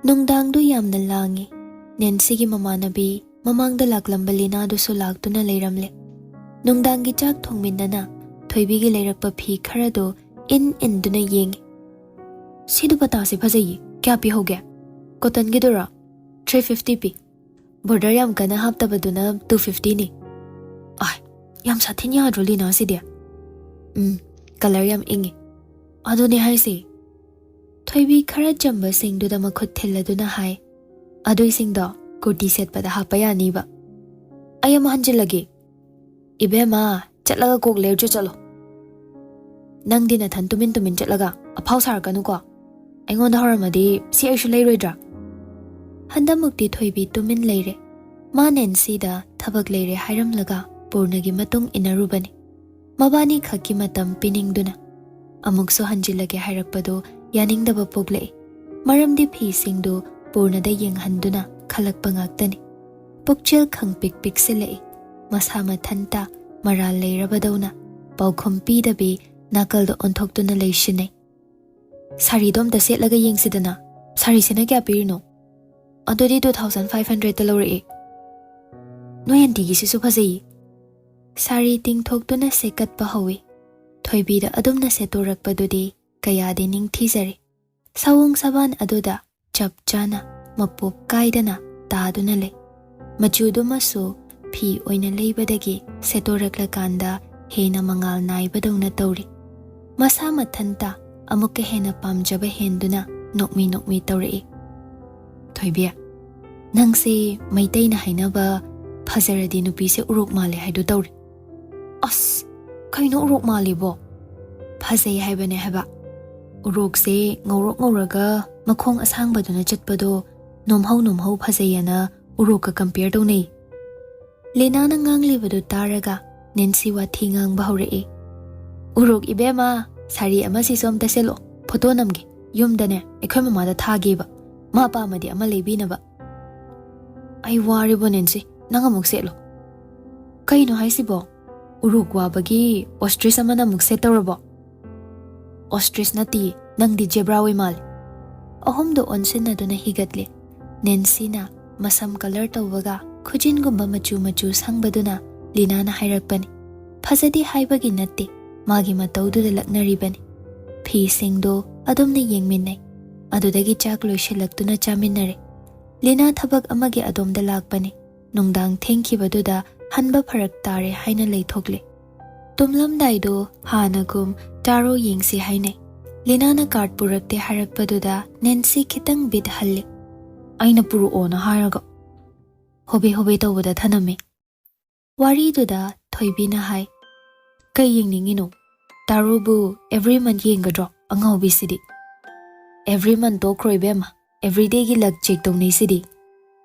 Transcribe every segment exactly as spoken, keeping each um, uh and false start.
ꯅꯨꯡꯗꯥꯡꯗꯨ ꯌꯥꯝꯅ ꯂꯥꯡꯉꯤ꯫ ꯅꯦꯟꯁꯤꯒꯤ ꯃꯃꯥꯟꯅꯕꯤ ꯃꯃꯥꯡꯗ ꯂꯥꯛꯂꯝꯕ ꯂꯤꯅꯥꯗꯨꯁꯨ ꯂꯥꯛꯇꯨꯅ ꯂꯩꯔꯝꯂꯦ꯫ ꯅꯨꯡꯗꯥꯡꯒꯤ ꯆꯥꯛ ꯊꯣꯡꯃꯤꯟꯅꯅ ꯊꯣꯏꯕꯤꯒꯤ ꯂꯩꯔꯛꯄ ꯐꯤ ꯈꯔꯗꯨ ꯏꯟ ꯏꯟꯗꯨꯅ ꯌꯦꯡꯉꯤ꯫ "ꯁꯤ ꯗꯨꯄꯇꯥꯁꯦ ꯐꯖꯩꯌꯦ, ꯀꯌꯥ ꯄꯤꯍꯧꯒꯦ?" "ꯀꯣꯇꯟꯒꯤꯗꯨꯔꯣ? ꯊ꯭ꯔꯤ ꯐꯤꯐꯇꯤ ꯄꯤ꯫ ꯕꯣꯔꯗꯔ ꯌꯥꯝ ꯀꯟꯅ ꯍꯥꯞꯇꯕꯗꯨꯅ ꯇꯨ ꯐꯤꯐꯇꯤꯅꯤ꯫ ꯑꯥꯏ, ꯌꯥꯝ ꯁꯥꯊꯤꯟ ꯌꯥꯗ꯭ꯔꯣ ꯂꯤꯅꯥꯁꯤꯗꯤ?" "ꯎꯝ, ꯀꯂꯔ ꯌꯥꯝ ꯏꯪꯉꯤ꯫ ꯑꯗꯨꯅꯦ ꯍꯥꯏꯁꯦ꯫" ꯊꯣꯏꯕꯤ ꯈꯔ ꯆꯝꯕꯁꯤꯡꯗꯨꯗ ꯃꯈꯨꯠ ꯊꯤꯜꯂꯗꯨꯅ ꯍꯥꯏ, "ꯑꯗꯨꯏꯁꯤꯡꯗꯣ ꯀꯨꯔꯇꯤ ꯁꯦꯠꯄꯗ ꯍꯥꯞꯄ ꯌꯥꯅꯤꯕ꯫ ꯑꯩ ꯑꯃ ꯍꯟꯖꯤꯜꯂꯒꯦ꯫" "ꯏꯕꯦꯝꯃ, ꯆꯠꯂꯒ ꯀꯣꯛ ꯂꯩꯔꯨꯆꯣ ꯆꯠꯂꯣ꯫ ꯅꯪꯗꯤ ꯅꯊꯟ ꯇꯨꯃꯤꯟ ꯇꯨꯃꯤꯟ ꯆꯠꯂꯒ ꯑꯐꯥꯎ ꯁꯥꯔꯛꯀꯅꯨꯀꯣ꯫ ꯑꯩꯉꯣꯟꯗ ꯍꯧꯔꯝꯃꯗꯤ ꯁꯤ ꯑꯩꯁꯨ ꯂꯩꯔꯣꯏꯗ꯭ꯔꯥ?" ꯍꯟꯗꯛꯃꯨꯛꯇꯤ ꯊꯣꯏꯕꯤ ꯇꯨꯃꯤꯟ ꯂꯩꯔꯦ꯫ ꯃꯥ ꯅꯦꯟꯁꯤꯗ ꯊꯕꯛ ꯂꯩꯔꯦ ꯍꯥꯏꯔꯝꯂꯒ ꯄꯨꯔꯅꯒꯤ ꯃꯇꯨꯡ ꯏꯟꯅꯔꯨꯕꯅꯤ꯫ ꯃꯕꯥꯅꯤ ꯈꯛꯀꯤ ꯃꯇꯝ ꯄꯤꯅꯤꯡꯗꯨꯅ꯫ ꯑꯃꯨꯛꯁꯨ ꯍꯟꯖꯤꯜꯂꯒꯦ ꯍꯥꯏꯔꯛꯄꯗꯨ ꯌꯥꯅꯤꯡꯗꯕ ꯄꯣꯛꯂꯛꯏ꯫ ꯃꯔꯝꯗꯤ ꯐꯤꯁꯤꯡꯗꯨ ꯄꯨꯔꯅꯗ ꯌꯦꯡꯍꯟꯗꯨꯅ ꯈꯜꯂꯛꯄ ꯉꯥꯛꯇꯅꯤ꯫ ꯄꯨꯛꯆꯦꯜ ꯈꯪꯄꯤꯛ ꯄꯤꯛꯁꯤꯜꯂꯛꯏ꯫ ꯃꯁꯥ ꯃꯊꯟꯇ ꯃꯔꯥꯜ ꯂꯩꯔꯕꯗꯧꯅ ꯄꯥꯎꯈꯨꯝ ꯄꯤꯗꯕꯤ ꯅꯥꯀꯜꯗ ꯑꯣꯟꯊꯣꯛꯇꯨꯅ ꯂꯩꯁꯤꯟꯅꯩ꯫ "ꯁꯥꯔꯤꯗꯣ ꯑꯝꯇ ꯁꯦꯠꯂꯒ ꯌꯦꯡꯁꯤꯗꯅ꯫ ꯁꯥꯔꯤꯁꯤꯅ ꯀꯌꯥ ꯄꯤꯔꯤꯅꯣ?" "ꯑꯗꯨꯗꯤ ꯇꯨ ꯊꯥꯎꯖꯟ ꯐꯥꯏꯚ ꯍꯟꯗ꯭ꯔꯦꯗꯇ ꯂꯧꯔꯛꯑꯦ꯫ ꯅꯣꯏ ꯑꯟꯇꯤꯒꯤꯁꯤꯁꯨ ꯐꯖꯩꯌꯦ꯫" ꯁꯥꯔꯤ ꯇꯤꯡꯊꯣꯛꯇꯨꯅ ꯁꯦꯠꯀꯠꯄ ꯍꯧꯏ꯫ ꯊꯣꯏꯕꯤꯗ ꯑꯗꯨꯝꯅ ꯁꯦꯠꯇꯣꯔꯛꯄꯗꯨꯗꯤ ꯀꯌꯥꯗꯤ ꯅꯤꯡꯊꯤꯖꯔꯤ꯫ ꯁꯑꯣꯡ ꯁꯥꯕꯥꯟ ꯑꯗꯨꯗ ꯆꯞ ꯆꯥꯅ ꯃꯄꯣꯞ ꯀꯥꯏꯗꯅ ꯇꯥꯗꯨꯅ ꯂꯩ꯫ ꯃꯆꯨꯗꯨꯃꯁꯨ ꯐꯤ ꯑꯣꯏꯅ ꯂꯩꯕꯗꯒꯤ ꯁꯦꯠꯇꯣꯔꯛꯂꯀꯥꯟꯗ ꯍꯦꯟꯅ ꯃꯉꯥꯜ ꯅꯥꯏꯕꯗꯧꯅ ꯇꯧꯔꯤ꯫ ꯃꯁꯥ ꯃꯊꯟꯇ ꯑꯃꯨꯛꯀ ꯍꯦꯟꯅ ꯄꯥꯝꯖꯕ ꯍꯦꯟꯗꯨꯅ ꯅꯣꯛꯃꯤ ꯅꯣꯛꯃꯤ ꯇꯧꯔꯛꯏ꯫ "ꯊꯣꯏꯕꯤ, ꯅꯪꯁꯦ ꯃꯩꯇꯩꯅ ꯍꯥꯏꯅꯕ ꯐꯖꯔꯗꯤ ꯅꯨꯄꯤꯁꯦ ꯎꯔꯣꯛ ꯃꯥꯜꯂꯦ ꯍꯥꯏꯗꯨ ꯇꯧꯔꯦ꯫" "ꯑꯁ, ꯀꯩꯅꯣ ꯎꯔꯣꯛ ꯃꯥꯜꯂꯤꯕꯣ?" "ꯐꯖꯩ ꯍꯥꯏꯕꯅꯦ ꯍꯥꯏꯕ꯫ ꯎꯔꯣꯛꯁꯦ ꯉꯧꯔꯣꯛ ꯉꯧꯔꯒ ꯃꯈꯣꯡ ꯑꯁꯥꯡꯕꯗꯨꯅ ꯆꯠꯄꯗꯣ ꯅꯣꯝꯍꯧ ꯅꯣꯝꯍꯧ ꯐꯖꯩꯌꯦꯅ ꯎꯔꯣꯛꯀ ꯀꯝꯄꯤꯌꯔ ꯇꯧꯅꯩ꯫" ꯂꯤꯅꯥꯅ ꯉꯥꯡꯂꯤꯕꯗꯨ ꯇꯥꯔꯒ ꯅꯦꯟꯁꯤ ꯋꯥꯊꯤ ꯉꯥꯡꯕ ꯍꯧꯔꯛꯏ꯫ "ꯎꯔꯣꯛ ꯏꯕꯦꯝꯃ, ꯁꯥꯔꯤ ꯑꯃꯁꯤꯁꯨ ꯑꯝꯇ ꯁꯦꯠꯂꯣ, ꯐꯣꯇꯣ ꯅꯝꯒꯦ꯫ ꯌꯨꯝꯗꯅꯦ ꯑꯩꯈꯣꯏ ꯃꯃꯥꯗ ꯊꯥꯒꯦꯕ, ꯃꯥ ꯄꯥꯝꯃꯗꯤ ꯑꯃ ꯂꯩꯕꯤꯅꯕ꯫" "ꯑꯩ ꯋꯥꯔꯦꯕꯣ ꯅꯦꯟꯁꯤ, ꯅꯪ ꯑꯃꯨꯛ ꯁꯦꯠꯂꯣ꯫" "ꯀꯩꯅꯣ ꯍꯥꯏꯁꯤꯕꯣ? ꯎꯔꯣꯛ ꯋꯥꯕꯒꯤ ꯑꯣꯁꯇ꯭ꯔꯤꯁ ꯑꯃꯅ ꯑꯃꯨꯛ ꯁꯦꯠꯇꯧꯔꯕꯣ?" "ꯑꯣꯁꯇ꯭ꯔꯤꯁ ꯅꯠꯇꯤꯌꯦ, ꯅꯪꯗꯤ ꯖꯦꯕ꯭ꯔꯥ ꯑꯣꯏ ꯃꯥꯜꯂꯦ꯫" ꯑꯍꯨꯝꯗꯨ ꯑꯣꯟꯁꯤꯟꯅꯗꯨꯅ ꯍꯤꯒꯠꯂꯤ꯫ ꯅꯦꯟꯁꯤꯅ ꯃꯁꯝ ꯀꯂꯔ ꯇꯧꯕꯒ ꯈꯨꯖꯤꯟꯒꯨꯝꯕ ꯃꯆꯨ ꯃꯆꯨ ꯁꯪꯕꯗꯨꯅ ꯂꯤꯅꯥꯅ ꯍꯥꯏꯔꯛꯄꯅꯤ꯫ ꯐꯖꯗꯦ ꯍꯥꯏꯕꯒꯤ ꯅꯠꯇꯦ, ꯃꯥꯒꯤ ꯃꯇꯧꯗꯨꯗ ꯂꯛꯅꯔꯤꯕꯅꯤ꯫ ꯐꯤꯁꯤꯡꯗꯣ ꯑꯗꯨꯝꯅ ꯌꯦꯡꯃꯤꯟꯅꯩ꯫ ꯑꯗꯨꯗꯒꯤ ꯆꯥꯛ ꯂꯣꯏꯁꯤꯜꯂꯛꯇꯨꯅ ꯆꯥꯃꯤꯟꯅꯔꯦ꯫ ꯂꯤꯅꯥ ꯊꯕꯛ ꯑꯃꯒꯤ ꯑꯗꯣꯝꯗ ꯂꯥꯛꯄꯅꯤ꯫ ꯅꯨꯡꯗꯥꯡ ꯊꯦꯡꯈꯤꯕꯗꯨꯗ ꯍꯟꯕ ꯐꯔꯛ ꯇꯥꯔꯦ ꯍꯥꯏꯅ ꯂꯩꯊꯣꯛꯂꯦ꯫ ꯇꯨꯝꯂꯝꯗꯥꯏꯗꯣ ꯍꯥꯟꯅꯒꯨꯝ ꯇꯥꯔꯣ ꯌꯦꯡꯁꯤ ꯍꯥꯏꯅꯩ꯫ ꯂꯤꯅꯥꯅ ꯀꯥꯔꯗ ꯄꯨꯔꯛꯇꯦ ꯍꯥꯏꯔꯛꯄꯗꯨꯗ ꯅꯦꯟꯁꯤ ꯈꯤꯇꯪ ꯕꯤꯠ ꯍꯜꯂꯤ꯫ "ꯑꯩꯅ ꯄꯨꯔꯛꯑꯣꯅ ꯍꯥꯏꯔꯒ ꯍꯣꯕꯦ ꯍꯣꯕꯦ ꯇꯧꯕꯗ ꯊꯅꯝꯃꯤ꯫" ꯋꯥꯔꯤꯗꯨꯗ ꯊꯣꯏꯕꯤꯅ ꯍꯥꯏ, "ꯀꯩ ꯌꯦꯡꯅꯤꯡꯉꯤꯅꯣ? ꯇꯥꯔꯣꯕꯨ ꯑꯦꯚ꯭ꯔꯤ ꯃꯟ ꯌꯦꯡꯒꯗ꯭ꯔꯣ? ꯑꯉꯥꯎꯕꯤꯁꯤꯗꯤ!" "ꯑꯦꯚ꯭ꯔꯤ ꯃꯟ ꯇꯣꯛꯈ꯭ꯔꯣ ꯏꯕꯦꯝꯃ, ꯑꯦꯚ꯭ꯔꯤꯗꯦꯒꯤ ꯂꯛ ꯆꯦꯛ ꯇꯧꯅꯩꯁꯤꯗꯤ꯫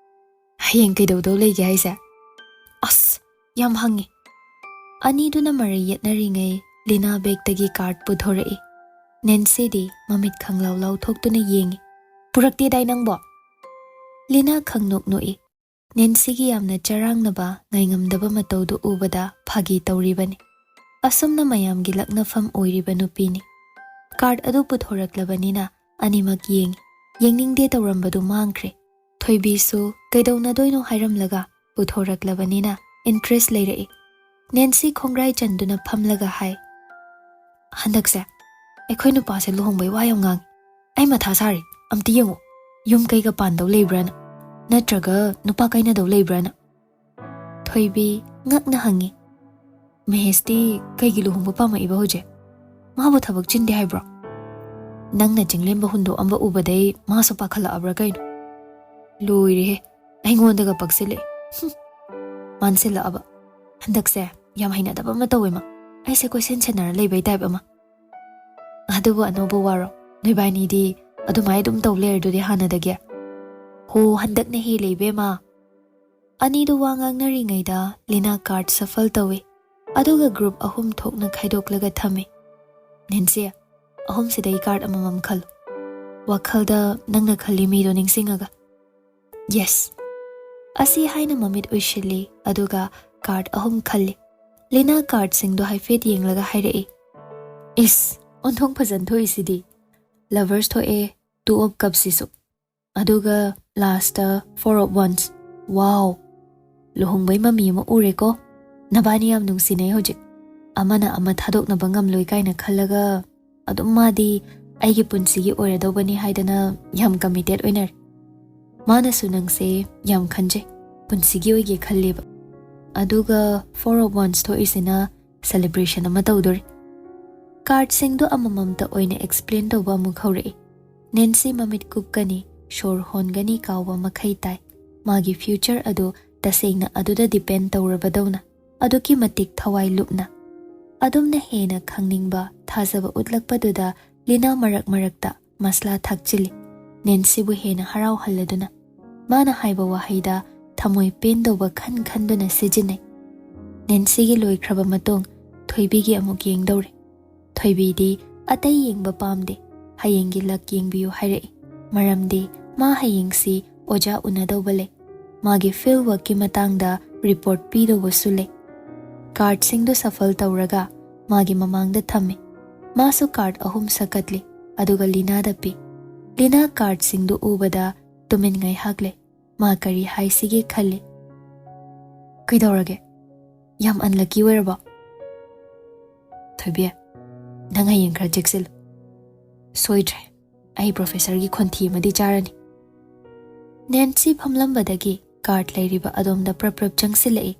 ꯍꯌꯦꯡ ꯀꯩꯗꯧꯗꯧ ꯂꯩꯒꯦ ꯍꯥꯏꯁꯦ?" "ꯑꯁ, ꯌꯥꯝ ꯍꯪꯉꯤ꯫" ꯑꯅꯤꯗꯨꯅ ꯃꯔꯩ ꯌꯦꯠꯅꯔꯤꯉꯩ ꯂꯤꯅꯥ ꯕꯦꯒꯇꯒꯤ ꯀꯥꯔꯗ ꯄꯨꯊꯣꯔꯛꯏ꯫ ꯅꯦꯟꯁꯤꯗꯤ ꯃꯃꯤꯠ ꯈꯪꯂꯥꯎ ꯂꯥꯎꯊꯣꯛꯇꯨꯅ ꯌꯦꯡꯉꯤ꯫ "ꯄꯨꯔꯛꯇꯦꯗꯥꯏ ꯅꯪꯕꯣ?" ꯂꯤꯅꯥ ꯈꯪꯅꯣꯛ ꯅꯣꯛꯏ꯫ ꯅꯦꯟꯁꯤꯒꯤ ꯌꯥꯝꯅ ꯆꯔꯥꯡꯅꯕ, ꯉꯥꯏꯉꯝꯗꯕ ꯃꯇꯧꯗꯨ ꯎꯕꯗ ꯐꯥꯒꯤ ꯇꯧꯔꯤꯕꯅꯤ꯫ ꯑꯁꯨꯝꯅ ꯃꯌꯥꯝꯒꯤ ꯂꯛꯅꯐꯝ ꯑꯣꯏꯔꯤꯕ ꯅꯨꯄꯤꯅꯤ꯫ ꯀꯥꯔꯗ ꯑꯗꯨ ꯄꯨꯊꯣꯔꯛꯂꯕꯅꯤꯅ ꯑꯅꯤꯃꯛ ꯌꯦꯡꯉꯤ꯫ ꯌꯦꯡꯅꯤꯡꯗꯦ ꯇꯧꯔꯝꯕꯗꯨ ꯃꯥꯡꯈ꯭ꯔꯦ꯫ ꯊꯣꯏꯕꯤꯁꯨ ꯀꯩꯗꯧꯅꯗꯣꯏꯅꯣ ꯍꯥꯏꯔꯝꯂꯒ ꯄꯨꯊꯣꯔꯛꯂꯕꯅꯤꯅ ꯏꯟꯇꯔꯦꯁ ꯂꯩꯔꯛꯏ꯫ ꯅꯦꯟꯁꯤ ꯈꯣꯡꯒ꯭ꯔꯥꯏ ꯆꯟꯗꯨꯅ ꯐꯝꯂꯒ ꯍꯥꯏ, "ꯍꯟꯗꯛꯁꯦ ꯑꯩꯈꯣꯏ ꯅꯨꯄꯥꯁꯦ ꯂꯨꯍꯣꯡꯕꯩ ꯋꯥ ꯌꯥꯝ ꯉꯥꯡꯉꯤ꯫ ꯑꯩ ꯃꯊꯥ ꯁꯥꯔꯤ꯫ ꯑꯝꯇ ꯌꯦꯡꯉꯨ, ꯌꯨꯝ ꯀꯩꯒ ꯄꯥꯟꯗꯧ ꯂꯩꯕ꯭ꯔꯥꯅ, ꯅꯠꯇ꯭ꯔꯒ ꯅꯨꯄꯥ ꯀꯥꯏꯅꯗꯧ ꯂꯩꯕ꯭ꯔꯥꯅ?" ꯊꯣꯏꯕꯤ ꯉꯛꯅ ꯍꯪꯉꯤ, "ꯃꯍꯦꯁꯇꯤ ꯀꯩꯒꯤ ꯂꯨꯍꯣꯡꯕ ꯄꯥꯝꯃꯛꯏꯕ ꯍꯧꯖꯤꯛ? ꯃꯥꯕꯨ ꯊꯕꯛ ꯆꯤꯟꯗꯦ ꯍꯥꯏꯕ꯭ꯔꯣ? ꯅꯪꯅ ꯆꯤꯡꯂꯦꯝꯕ ꯍꯨꯟꯗꯣꯛꯑꯝꯕ ꯎꯕꯗꯩ ꯃꯥꯁꯨ ꯄꯥꯈꯠꯂꯛꯑꯕ꯭ꯔꯥ ꯀꯩꯅꯣ? ꯂꯣꯏꯔꯦꯍꯦ, ꯑꯩꯉꯣꯟꯗꯒ ꯄꯛꯁꯤꯜꯂꯛꯑꯦ꯫ ꯍꯨꯝ, ꯃꯥꯟꯁꯤꯜꯂꯛꯑꯕ꯫ ꯍꯟꯗꯛꯁꯦ ꯌꯥꯝ ꯍꯩꯅꯗꯕ ꯑꯃ ꯇꯧꯋꯦ ꯃꯥ꯫ ꯑꯩꯁꯦ ꯀꯣꯏꯁꯦꯟ ꯁꯦꯟꯅꯔ ꯂꯩꯕꯩ ꯇꯥꯏꯞ ꯑꯃ꯫ ꯑꯗꯨꯕꯨ ꯑꯅꯧꯕ ꯋꯥꯔꯣ? ꯅꯣꯏꯕꯥꯅꯤꯗꯤ ꯑꯗꯨꯃꯥꯏ ꯑꯗꯨꯝ ꯇꯧ ꯂꯩꯔꯗꯨꯗꯤ ꯍꯥꯟꯅꯗꯒꯤ?" "ꯍꯣ, ꯍꯟꯗꯛꯅ ꯍꯦꯜꯂꯦ ꯏꯕꯦꯝꯃ꯫" ꯑꯅꯤꯗꯨ ꯋꯥ ꯉꯥꯡꯅꯔꯤꯉꯩꯗ ꯂꯤꯅꯥ ꯀꯥꯔꯗ ꯁꯐꯜ ꯇꯧꯏ꯫ ꯑꯗꯨꯒ ꯒ꯭ꯔꯨꯞ ꯑꯍꯨꯝ ꯊꯣꯛꯅ ꯈꯥꯏꯗꯣꯛꯂꯒ ꯊꯝꯃꯤ꯫ "ꯅꯦꯟꯁꯤ, ꯑꯍꯨꯝꯁꯤꯗꯒꯤ ꯀꯥꯔꯗ ꯑꯃꯃꯝ ꯈꯜꯂꯨ꯫ ꯋꯥꯈꯜꯗ ꯅꯪꯅ ꯈꯜꯂꯤ ꯃꯤꯗꯣ ꯅꯤꯡꯁꯤꯡꯉꯒ꯫ ꯌꯦꯁ꯫" ꯑꯁꯤ ꯍꯥꯏꯅ ꯃꯃꯤꯠ ꯎꯏꯁꯤꯜꯂꯤ, ꯑꯗꯨꯒ ꯀꯥꯔꯗ ꯑꯍꯨꯝ ꯈꯜꯂꯤ꯫ ꯂꯤꯅꯥ ꯀꯥꯔꯗꯁꯤꯡꯗꯣ ꯍꯥꯏꯐꯦꯠ ꯌꯦꯡꯂꯒ ꯍꯥꯏꯔꯛꯏ, "ꯏꯁ, ꯑꯣꯟꯊꯣꯡ ꯐꯖꯅ ꯊꯣꯛꯏꯁꯤꯗꯤ꯫ ꯂꯚꯔꯁ ꯊꯣꯛꯑꯦ, Two of Cupsꯁꯤꯁꯨ, ꯑꯗꯨꯒ lastꯇ Four of Wands꯫ Wow! ꯂꯨꯍꯣꯡꯕꯩ ꯃꯃꯤ ꯑꯃ ꯎꯔꯦꯀꯣ꯫ ꯅꯕꯥꯅꯤ ꯌꯥꯝ ꯅꯨꯡꯁꯤꯅꯩ ꯍꯧꯖꯤꯛ꯫ ꯑꯃꯅ ꯑꯃ ꯊꯥꯗꯣꯛꯅꯕ ꯉꯝꯂꯣꯏ ꯀꯥꯏꯅ ꯈꯜꯂꯒ ꯑꯗꯨꯝ ꯃꯥꯗꯤ ꯑꯩꯒꯤ ꯄꯨꯟꯁꯤꯒꯤ ꯑꯣꯏꯔꯗꯧꯕꯅꯤ ꯍꯥꯏꯗꯅ ꯌꯥꯝ committed ꯑꯣꯏꯅꯔꯦ꯫ ꯃꯥꯅꯁꯨ ꯅꯪꯁꯦ ꯌꯥꯝ ꯈꯟꯖꯩ, ꯄꯨꯟꯁꯤꯒꯤ ꯑꯣꯏꯒꯦ ꯈꯜꯂꯦꯕ꯫ ꯑꯗꯨꯒ Four of Wands ꯊꯣꯛꯏꯁꯤꯅ celebration ꯑꯃ ꯇꯧꯗꯣꯔꯤ꯫ Cardꯁꯤꯡꯗꯣ ꯑꯃꯃꯝꯇ ꯑꯣꯏꯅ explain ꯇꯧꯕ ꯑꯃꯨꯛ ꯍꯧꯔꯛꯏ꯫ ꯅꯦꯟꯁꯤ ꯃꯃꯤꯠ ꯀꯨꯞꯀꯅꯤ, ꯁꯣꯔ ꯍꯣꯟꯒꯅꯤ ꯀꯥꯎꯕ ꯃꯈꯩ ꯇꯥꯏ꯫ ꯃꯥꯒꯤ future ꯑꯗꯨ ꯇꯁꯦꯡꯅ ꯑꯗꯨꯗ depend ꯇꯧꯔꯕꯗꯧꯅ, ꯑꯗꯨꯛꯀꯤ ꯃꯇꯤꯛ ꯊꯋꯥꯏ ꯂꯨꯞꯅ꯫ ꯑꯗꯨꯝꯅ ꯍꯦꯟꯅ ꯈꯪꯅꯤꯡꯕ, ꯊꯥꯖꯕ ꯎꯠꯂꯛꯄꯗꯨꯗ ꯂꯤꯅꯥ ꯃꯔꯛ ꯃꯔꯛꯇ ꯃꯁꯂꯥ ꯊꯛꯆꯤꯜꯂꯤ, ꯅꯦꯟꯁꯤꯕꯨ ꯍꯦꯟꯅ ꯍꯔꯥꯎꯍꯜꯂꯗꯨꯅ꯫ ꯃꯥꯅ ꯍꯥꯏꯕ ꯋꯥꯍꯩꯗ ꯊꯃꯣꯏ ꯄꯦꯟꯗꯧꯕ ꯈꯟ ꯈꯟꯗꯨꯅ ꯁꯤꯖꯤꯟꯅꯩ꯫ ꯅꯦꯟꯁꯤꯒꯤ ꯂꯣꯏꯈ꯭ꯔꯕ ꯃꯇꯨꯡ ꯊꯣꯏꯕꯤꯒꯤ ꯑꯃꯨꯛ ꯌꯦꯡꯗꯧꯔꯦ꯫ ꯊꯣꯏꯕꯤꯗꯤ ꯑꯇꯩ ꯌꯦꯡꯕ ꯄꯥꯝꯗꯦ, ꯍꯌꯦꯡꯒꯤ luck ꯌꯦꯡꯕꯤꯌꯨ ꯍꯥꯏꯔꯛꯏ꯫ ꯃꯔꯝꯗꯤ ꯃꯥ ꯍꯌꯦꯡꯁꯤ ꯑꯣꯖꯥ ꯎꯅꯗꯧꯕ ꯂꯩ꯫ ꯃꯥꯒꯤ field workꯀꯤ ꯃꯇꯥꯡꯗ report ꯄꯤꯗꯧꯕꯁꯨ ꯂꯩ꯫ Cardꯁꯤꯡꯗꯨ shuffle ꯇꯧꯔꯒ ꯃꯥꯒꯤ ꯃꯃꯥꯡꯗ ꯊꯝꯃꯤ꯫ ꯃꯥꯁꯨ card ꯑꯍꯨꯝ ꯁꯛꯀꯠꯂꯤ, ꯑꯗꯨꯒ ꯂꯤꯅꯥꯗ ꯄꯤ꯫ ꯂꯤꯅꯥ cardꯁꯤꯡꯗꯨ ꯎꯕꯗ ꯇꯨꯃꯤꯟ ꯉꯥꯏꯍꯥꯛ ꯂꯩ꯫ ꯃꯥ ꯀꯔꯤ ꯍꯥꯏꯁꯤꯒꯦ ꯈꯜꯂꯤ꯫ "ꯀꯩꯗꯧꯔꯒꯦ? ꯌꯥꯝ unlucky ꯑꯣꯏꯔꯕꯣ?" "ꯊꯣꯏꯕꯤ, ꯅꯪ ꯍꯌꯦꯡ ꯈꯔ ꯆꯦꯛꯁꯤꯜꯂꯨ꯫ ꯁꯣꯏꯗ꯭ꯔꯦ, ꯑꯩ professorꯒꯤ ꯈꯣꯟꯊꯤ ꯑꯃꯗꯤ ꯆꯥꯔꯅꯤ꯫" ꯅꯦꯟꯁꯤ ꯐꯝꯂꯝꯕꯗꯒꯤ card ꯂꯩꯔꯤꯕ ꯑꯗꯣꯝꯗ ꯄ꯭ꯔꯞ ꯄ꯭ꯔꯞ ꯆꯪꯁꯤꯜꯂꯛꯏ꯫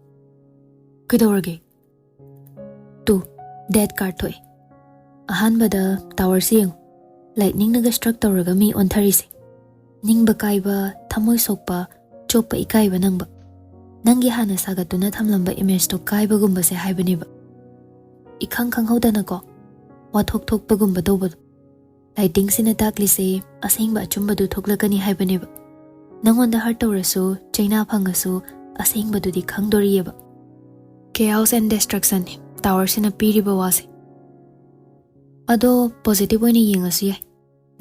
"ꯀꯩꯗꯧꯔꯒꯦ?" "Two, death card ꯊꯣꯛꯑꯦ꯫ ꯑꯍꯥꯟꯕꯗ towerꯁꯤ ꯌꯦꯡꯉꯨ꯫ Lightningꯅꯒ struck ꯇꯧꯔꯒ ꯃꯤ ꯑꯣꯟꯊꯔꯤꯁꯦ꯫ ꯅꯤꯡꯕ ꯀꯥꯏꯕ, ꯊꯃꯣꯏ ꯁꯣꯛꯄ, ꯆꯣꯞꯄ ꯏꯀꯥꯏꯕ ꯅꯪꯕ꯫ ꯅꯪꯒꯤ ꯍꯥꯟꯅ ꯁꯥꯒꯠꯇꯨꯅ ꯊꯝꯂꯝꯕ imageꯇꯣ ꯀꯥꯏꯕꯒꯨꯝꯕꯁꯦ ꯍꯥꯏꯕꯅꯦꯕ꯫ ꯏꯈꯪ ꯈꯪꯍꯧꯗꯅꯀꯣ, ꯋꯥꯊꯣꯛ ꯊꯣꯛꯄꯒꯨꯝꯕ ꯇꯧꯕꯗꯣ꯫ Lightningꯁꯤꯅ ꯇꯥꯛꯂꯤꯁꯦ ꯑꯁꯦꯡꯕ ꯑꯆꯨꯝꯕꯗꯨ ꯊꯣꯛꯂꯛꯀꯅꯤ ꯍꯥꯏꯕꯅꯦꯕ꯫ ꯅꯪꯉꯣꯟꯗ hurt ꯇꯧꯔꯁꯨ, ꯆꯩꯅꯥ ꯐꯪꯉꯁꯨ, ꯑꯁꯦꯡꯕꯗꯨꯗꯤ ꯈꯪꯗꯣꯔꯤꯑꯕ꯫ Chaos and destructionꯅꯤ towerꯁꯤꯅ ꯄꯤꯔꯤꯕ ꯋꯥꯁꯦ꯫ ꯑꯗꯣ positive ꯑꯣꯏꯅ ꯌꯦꯡꯉꯁꯨ ꯌꯥꯏ꯫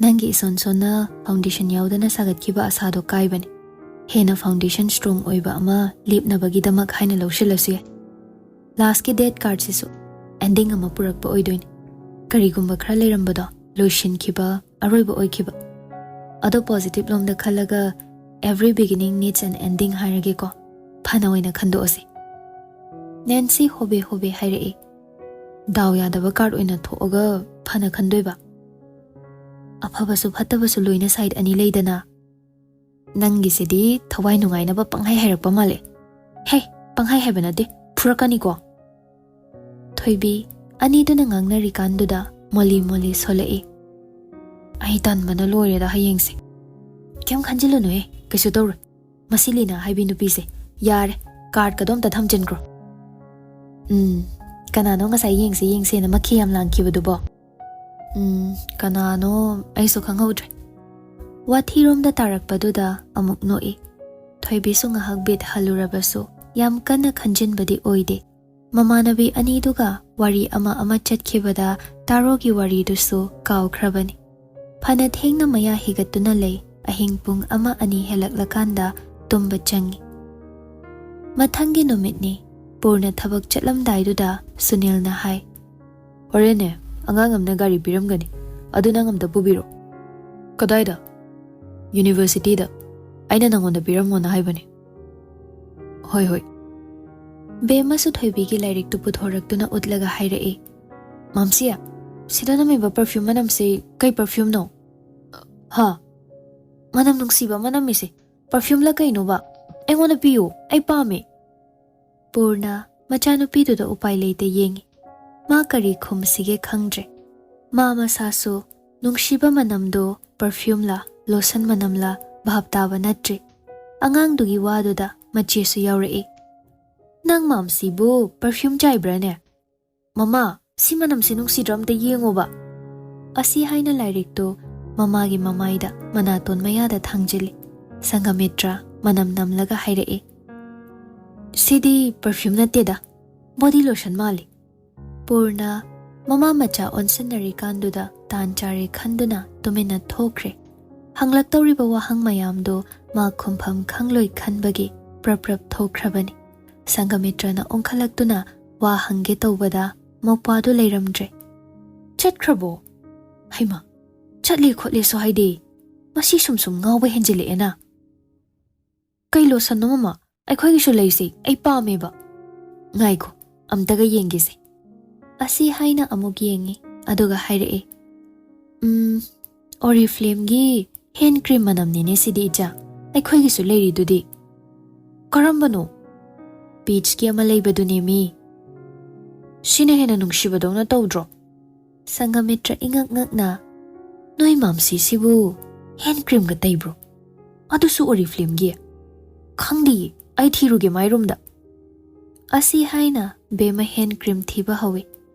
ꯅꯪꯒꯤ ꯏꯁꯣꯟ ꯁꯣꯟꯅ foundation ꯌꯥꯎꯗꯅ ꯁꯥꯒꯠꯈꯤꯕ ꯑꯁꯥꯗꯣ ꯀꯥꯏꯕꯅꯤ꯫ ꯍꯦꯟꯅ foundation strong ꯑꯣꯏꯕ ꯑꯃ ꯂꯦꯞꯅꯕꯒꯤꯗꯃꯛ ꯍꯥꯏꯅ ꯂꯧꯁꯤꯜꯂꯁꯨ ꯌꯥꯏ꯫ Lastꯀꯤ death cardꯁꯤꯁꯨ ending ꯑꯃ ꯄꯨꯔꯛꯄ ꯑꯣꯏꯗꯣꯏꯅꯤ꯫ ꯀꯔꯤꯒꯨꯝꯕ ꯈꯔ ꯂꯩꯔꯝꯕꯗꯣ ꯂꯣꯏꯁꯤꯟꯈꯤꯕ, ꯑꯔꯣꯏꯕ ꯑꯣꯏꯈꯤꯕ꯫ ꯑꯗꯣ ꯄꯣꯖꯤꯇꯤꯚ ꯂꯣꯝꯗ ꯈꯜꯂꯒ every beginning needs an ending ꯍꯥꯏꯔꯒꯦꯀꯣ꯫ ꯐꯅ ꯑꯣꯏꯅ ꯈꯟꯗꯣꯛꯑꯁꯤ꯫ ꯅꯦꯟꯁꯤ ꯍꯣꯕꯦ ꯍꯣꯕꯦ ꯍꯥꯏꯔꯛꯏ꯫ ꯗꯥꯎ ꯌꯥꯗꯕ ꯀꯥꯔꯗ ꯑꯣꯏꯅ ꯊꯣꯛꯑꯒ ꯐꯅ ꯈꯟꯗꯣꯏꯕ꯫ ꯑꯐꯕꯁꯨ ꯐꯠꯇꯕꯁꯨ ꯂꯣꯏꯅ ꯁꯥꯏꯗ ꯑꯅꯤ ꯂꯩꯗꯅ꯫ ꯅꯪꯒꯤꯁꯤꯗꯤ ꯊꯋꯥꯏ ꯅꯨꯡꯉꯥꯏꯅꯕ ꯄꯪꯍꯥꯏ ꯍꯥꯏꯔꯛꯄ ꯃꯥꯜꯂꯦ꯫ ꯍꯦ, ꯄꯪꯍꯥꯏ ꯍꯥꯏꯕ ꯅꯠꯇꯦ, ꯐꯨꯔꯛꯀꯅꯤꯀꯣ꯫ ꯊꯣꯏꯕꯤ ꯑꯅꯤꯗꯨꯅ ꯉꯥꯡꯅꯔꯤꯀꯥꯟꯗꯨꯗ ꯃꯣꯂꯤ ꯃꯣꯂꯤ ꯁꯣꯜꯂꯛꯏ꯫ ꯑꯩ ꯇꯟꯕꯅ ꯂꯣꯏꯔꯦꯗ ꯍꯌꯦꯡꯁꯦ꯫ ꯀꯩꯝ ꯈꯟꯖꯤꯜꯂꯨꯅꯨꯍꯦ, ꯀꯩꯁꯨ ꯇꯧꯔꯣꯏ꯫ ꯃꯁꯤ ꯂꯤꯅꯥ ꯍꯥꯏꯕꯤ ꯅꯨꯄꯤꯁꯦ꯫ ꯌꯥꯔꯦ, ꯀꯥꯔꯗꯀꯗꯣ ꯑꯝꯇ ꯊꯝꯖꯤꯟꯈ꯭ꯔꯣ꯫ ꯎꯝ, ꯀꯅꯥꯅꯣ ꯉꯁꯥꯏ ꯌꯦꯡꯁꯦ ꯌꯦꯡꯁꯦꯅ ꯃꯈꯤ ꯌꯥꯝ ꯂꯥꯡꯈꯤꯕꯗꯨꯕꯣ? ꯎꯝ, ꯀꯅꯥꯅꯣ? ꯑꯩꯁꯨ ꯈꯪꯍꯧꯗ꯭ꯔꯦ꯫ ꯋꯥꯊꯤꯔꯣꯝꯗ ꯇꯥꯔꯛꯄꯗꯨꯗ ꯑꯃꯨꯛ ꯅꯣꯛꯏ꯫ ꯊꯣꯏꯕꯤꯁꯨ ꯉꯥꯏꯍꯥꯛ ꯕꯤꯠ ꯍꯜꯂꯨꯔꯕꯁꯨ ꯌꯥꯝ ꯀꯟꯅ ꯈꯟꯖꯤꯟꯕꯗꯤ ꯑꯣꯏꯗꯦ꯫ ꯃꯃꯥꯟꯅꯕꯤ ꯑꯅꯤꯗꯨꯒ ꯋꯥꯔꯤ ꯑꯃ ꯑꯃ ꯆꯠꯈꯤꯕꯗ ꯇꯥꯔꯣꯒꯤ ꯋꯥꯔꯤꯗꯨꯁꯨ ꯀꯥꯎꯈ꯭ꯔꯕꯅꯤ꯫ ꯐꯅ ꯊꯦꯡꯅ ꯃꯌꯥ ꯍꯤꯒꯠꯇꯨꯅ ꯂꯩ꯫ ꯑꯍꯤꯡ ꯄꯨꯡ ꯑꯃ ꯑꯅꯤ ꯍꯦꯜꯂꯛꯂꯀꯥꯟꯗ ꯇꯨꯝꯕ ꯆꯪꯉꯤ꯫ ꯃꯊꯪꯒꯤ ꯅꯨꯃꯤꯠꯅꯤ꯫ ꯄꯨꯔꯅ ꯊꯕꯛ ꯆꯠꯂꯝꯗꯥꯏꯗꯨꯗ ꯁꯨꯅꯤꯜꯅ ꯍꯥꯏ, "ꯍꯣꯔꯦꯟꯅꯦ, ꯑꯉꯥꯡ ꯑꯃꯅ ꯒꯥꯔꯤ ꯄꯤꯔꯝꯒꯅꯤ, ꯑꯗꯨ ꯅꯪ ꯑꯝꯇ ꯄꯨꯕꯤꯔꯣ"꯫ "ꯀꯗꯥꯏꯗ?" "ꯌꯨꯅꯤꯚꯔꯁꯤꯇꯤꯗ꯫ ꯑꯩꯅ ꯅꯪꯉꯣꯟꯗ ꯄꯤꯔꯝꯃꯣꯅ ꯍꯥꯏꯕꯅꯦ"꯫ "ꯍꯣꯏ, ꯍꯣꯏ"꯫ ꯕꯦꯝꯃꯁꯨ ꯊꯣꯏꯕꯤꯒꯤ ꯂꯥꯏꯔꯤꯛꯇꯨ ꯄꯨꯊꯣꯔꯛꯇꯨꯅ ꯎꯠꯂꯒ ꯍꯥꯏꯔꯛꯏ, "ꯃꯥꯝꯁꯤ, ꯁꯤꯗ ꯅꯝꯃꯤꯕ ꯄꯔꯐ꯭ꯌꯨꯝ ꯃꯅꯝꯁꯤ ꯀꯩ ꯄꯔꯐ꯭ꯌꯨꯝꯅꯣ?" "ꯍꯥ? ꯃꯅꯝ ꯅꯨꯡꯁꯤꯕ ꯑꯃ ꯅꯝꯃꯤꯁꯦ ꯄꯔꯐ꯭ꯌꯨꯝꯂ ꯀꯩꯅꯣꯕ? ꯑꯩꯉꯣꯟꯗ ꯄꯤꯌꯨ, ꯑꯩ ꯄꯥꯝꯃꯦ"꯫ ꯄꯨꯔꯅ ꯃꯆꯥꯅꯨꯄꯤꯗꯨꯗ ꯎꯄꯥꯏ ꯂꯩꯇ ꯌꯦꯡꯉꯤ꯫ ꯃꯥ ꯀꯔꯤ ꯈꯨꯝꯁꯤꯒꯦ ꯈꯪꯗ꯭ꯔꯦ꯫ ꯃꯥ ꯃꯁꯥꯁꯨ ꯅꯨꯡꯁꯤꯕ ꯃꯅꯝꯗꯣ ꯄꯔꯐ꯭ꯌꯨꯝꯂ ꯂꯣꯁꯟ ꯃꯅꯝꯂ ꯚꯥꯞ ꯇꯥꯕ ꯅꯠꯇ꯭ꯔꯤ꯫ ꯑꯉꯥꯡꯗꯨꯒꯤ ꯋꯥꯗꯨꯗ ꯃꯆꯦꯁꯨ ꯌꯥꯎꯔꯛꯏ꯫ "ꯅꯪ ꯃꯥꯝꯁꯤꯕꯨ ꯄꯔꯐ꯭ꯌꯨꯝ ꯆꯥꯏꯕ꯭ꯔꯥꯅꯦ? ꯃꯃꯥ, ꯁꯤ ꯃꯅꯝꯁꯤ ꯅꯨꯡꯁꯤꯗ꯭ꯔꯥ? ꯑꯝꯇ ꯌꯦꯡꯉꯣꯕ"꯫ ꯑꯁꯤ ꯍꯥꯏꯅ ꯂꯥꯏꯔꯤꯛꯇꯨ ꯃꯃꯥꯒꯤ ꯃꯃꯥꯏꯗ ꯃꯅꯥꯇꯣꯟ ꯃꯌꯥꯗ ꯊꯥꯡꯖꯤꯜꯂꯤ꯫ ꯁꯪꯒꯃꯤꯇ꯭ꯔ ꯃꯅꯝ ꯅꯝꯂꯒ ꯍꯥꯏꯔꯛꯏ, "ꯁꯤꯗꯤ ꯄꯔꯐ꯭ꯌꯨꯝ ꯅꯠꯇꯦꯗ, ꯕꯣꯗꯤ ꯂꯣꯁꯟ ꯃꯥꯜꯂꯤ"꯫ ꯄꯨꯔꯅ ꯃꯃꯥ ꯃꯆꯥ ꯑꯣꯟꯁꯤꯟꯅꯔꯤꯀꯥꯟꯗꯨꯗ ꯇꯥꯟ ꯆꯥꯔꯦ ꯈꯟꯗꯨꯅ ꯇꯨꯃꯤꯟꯅ ꯊꯣꯛꯈ꯭ꯔꯦ꯫ ꯍꯪꯂꯛꯇꯧꯔꯤꯕ ꯋꯥꯍꯪ ꯃꯌꯥꯝꯗꯨ ꯃꯥ ꯈꯨꯝꯐꯝ ꯈꯪꯂꯣꯏ ꯈꯟꯕꯒꯤ ꯄ꯭ꯔꯞ ꯄ꯭ꯔꯞ ꯊꯣꯛꯈ꯭ꯔꯕꯅꯤ꯫ ꯁꯪꯒꯃꯤꯇ꯭ꯔꯅ ꯑꯣꯟꯈꯠꯂꯛꯇꯨꯅ ꯋꯥ ꯍꯪꯒꯦ ꯇꯧꯕꯗ ꯃꯧꯄ꯭ꯋꯥꯗꯨ ꯂꯩꯔꯝꯗ꯭ꯔꯦ꯫ "ꯆꯠꯈ꯭ꯔꯕꯣ? ꯍꯩꯃꯥ, ꯆꯠꯂꯤ ꯈꯣꯠꯂꯤꯁꯨ ꯍꯥꯏꯗꯦ꯫ ꯃꯁꯤ ꯁꯨꯝ ꯁꯨꯝ ꯉꯥꯎꯕ ꯍꯦꯟꯖꯤꯜꯂꯛꯑꯦꯅ꯫ "ꯀꯩ ꯂꯣꯁꯟꯅꯣ ꯃꯃꯥ? ꯑꯩꯈꯣꯏꯒꯤꯁꯨ ꯂꯩꯁꯤ, ꯑꯩ ꯄꯥꯝꯃꯦꯕ"꯫ "ꯉꯥꯏꯈꯣ, ꯑꯝꯇꯒ ꯌꯦꯡꯒꯦꯁꯦ"꯫ ꯑꯁꯤ ꯍꯥꯏꯅ ꯑꯃꯨꯛ ꯌꯦꯡꯉꯤ, ꯑꯗꯨꯒ ꯍꯥꯏꯔꯛꯑꯦ, "ꯎꯝ, ꯑꯣꯔꯤꯐ꯭ꯂꯦꯝꯒꯤ ꯍꯦꯟ ꯀ꯭ꯔꯤꯝ ꯃꯅꯝꯅꯤꯅꯦ ꯁꯤꯗꯤ ꯏꯆꯥ, ꯑꯩꯈꯣꯏꯒꯤꯁꯨ ꯂꯩꯔꯤꯗꯨꯗꯤ"꯫ "ꯀꯔꯝꯕꯅꯣ?" "ꯄꯤꯆꯀꯤ ꯑꯃ ꯂꯩꯕꯗꯨꯅꯦ ꯃꯤ"꯫ "ꯁꯤꯅ ꯍꯦꯟꯅ ꯅꯨꯡꯁꯤꯕꯗꯧꯅ ꯇꯧꯗ꯭ꯔꯣ?" ꯁꯪꯒꯃꯤꯇ꯭ꯔ ꯏꯉꯛ ꯉꯛꯅ, "ꯅꯣꯏ ꯃꯥꯝꯁꯤꯁꯤꯕꯨ ꯍꯦꯟ ꯀ꯭ꯔꯤꯝꯒ ꯇꯩꯕ꯭ꯔꯣ? ꯑꯗꯨꯁꯨ ꯑꯣꯔꯤꯐ꯭ꯂꯦꯝꯒꯤ? ꯈꯪꯗꯤꯌꯦ, ꯑꯩ ꯊꯤꯔꯨꯒꯦ ꯃꯥꯏ ꯔꯨꯝꯗ"꯫ ꯑꯁꯤ ꯍꯥꯏꯅ ꯕꯦꯝꯃ ꯍꯦꯟ ꯀ꯭ꯔꯤꯝ ꯊꯤꯕ ꯍꯧꯏ꯫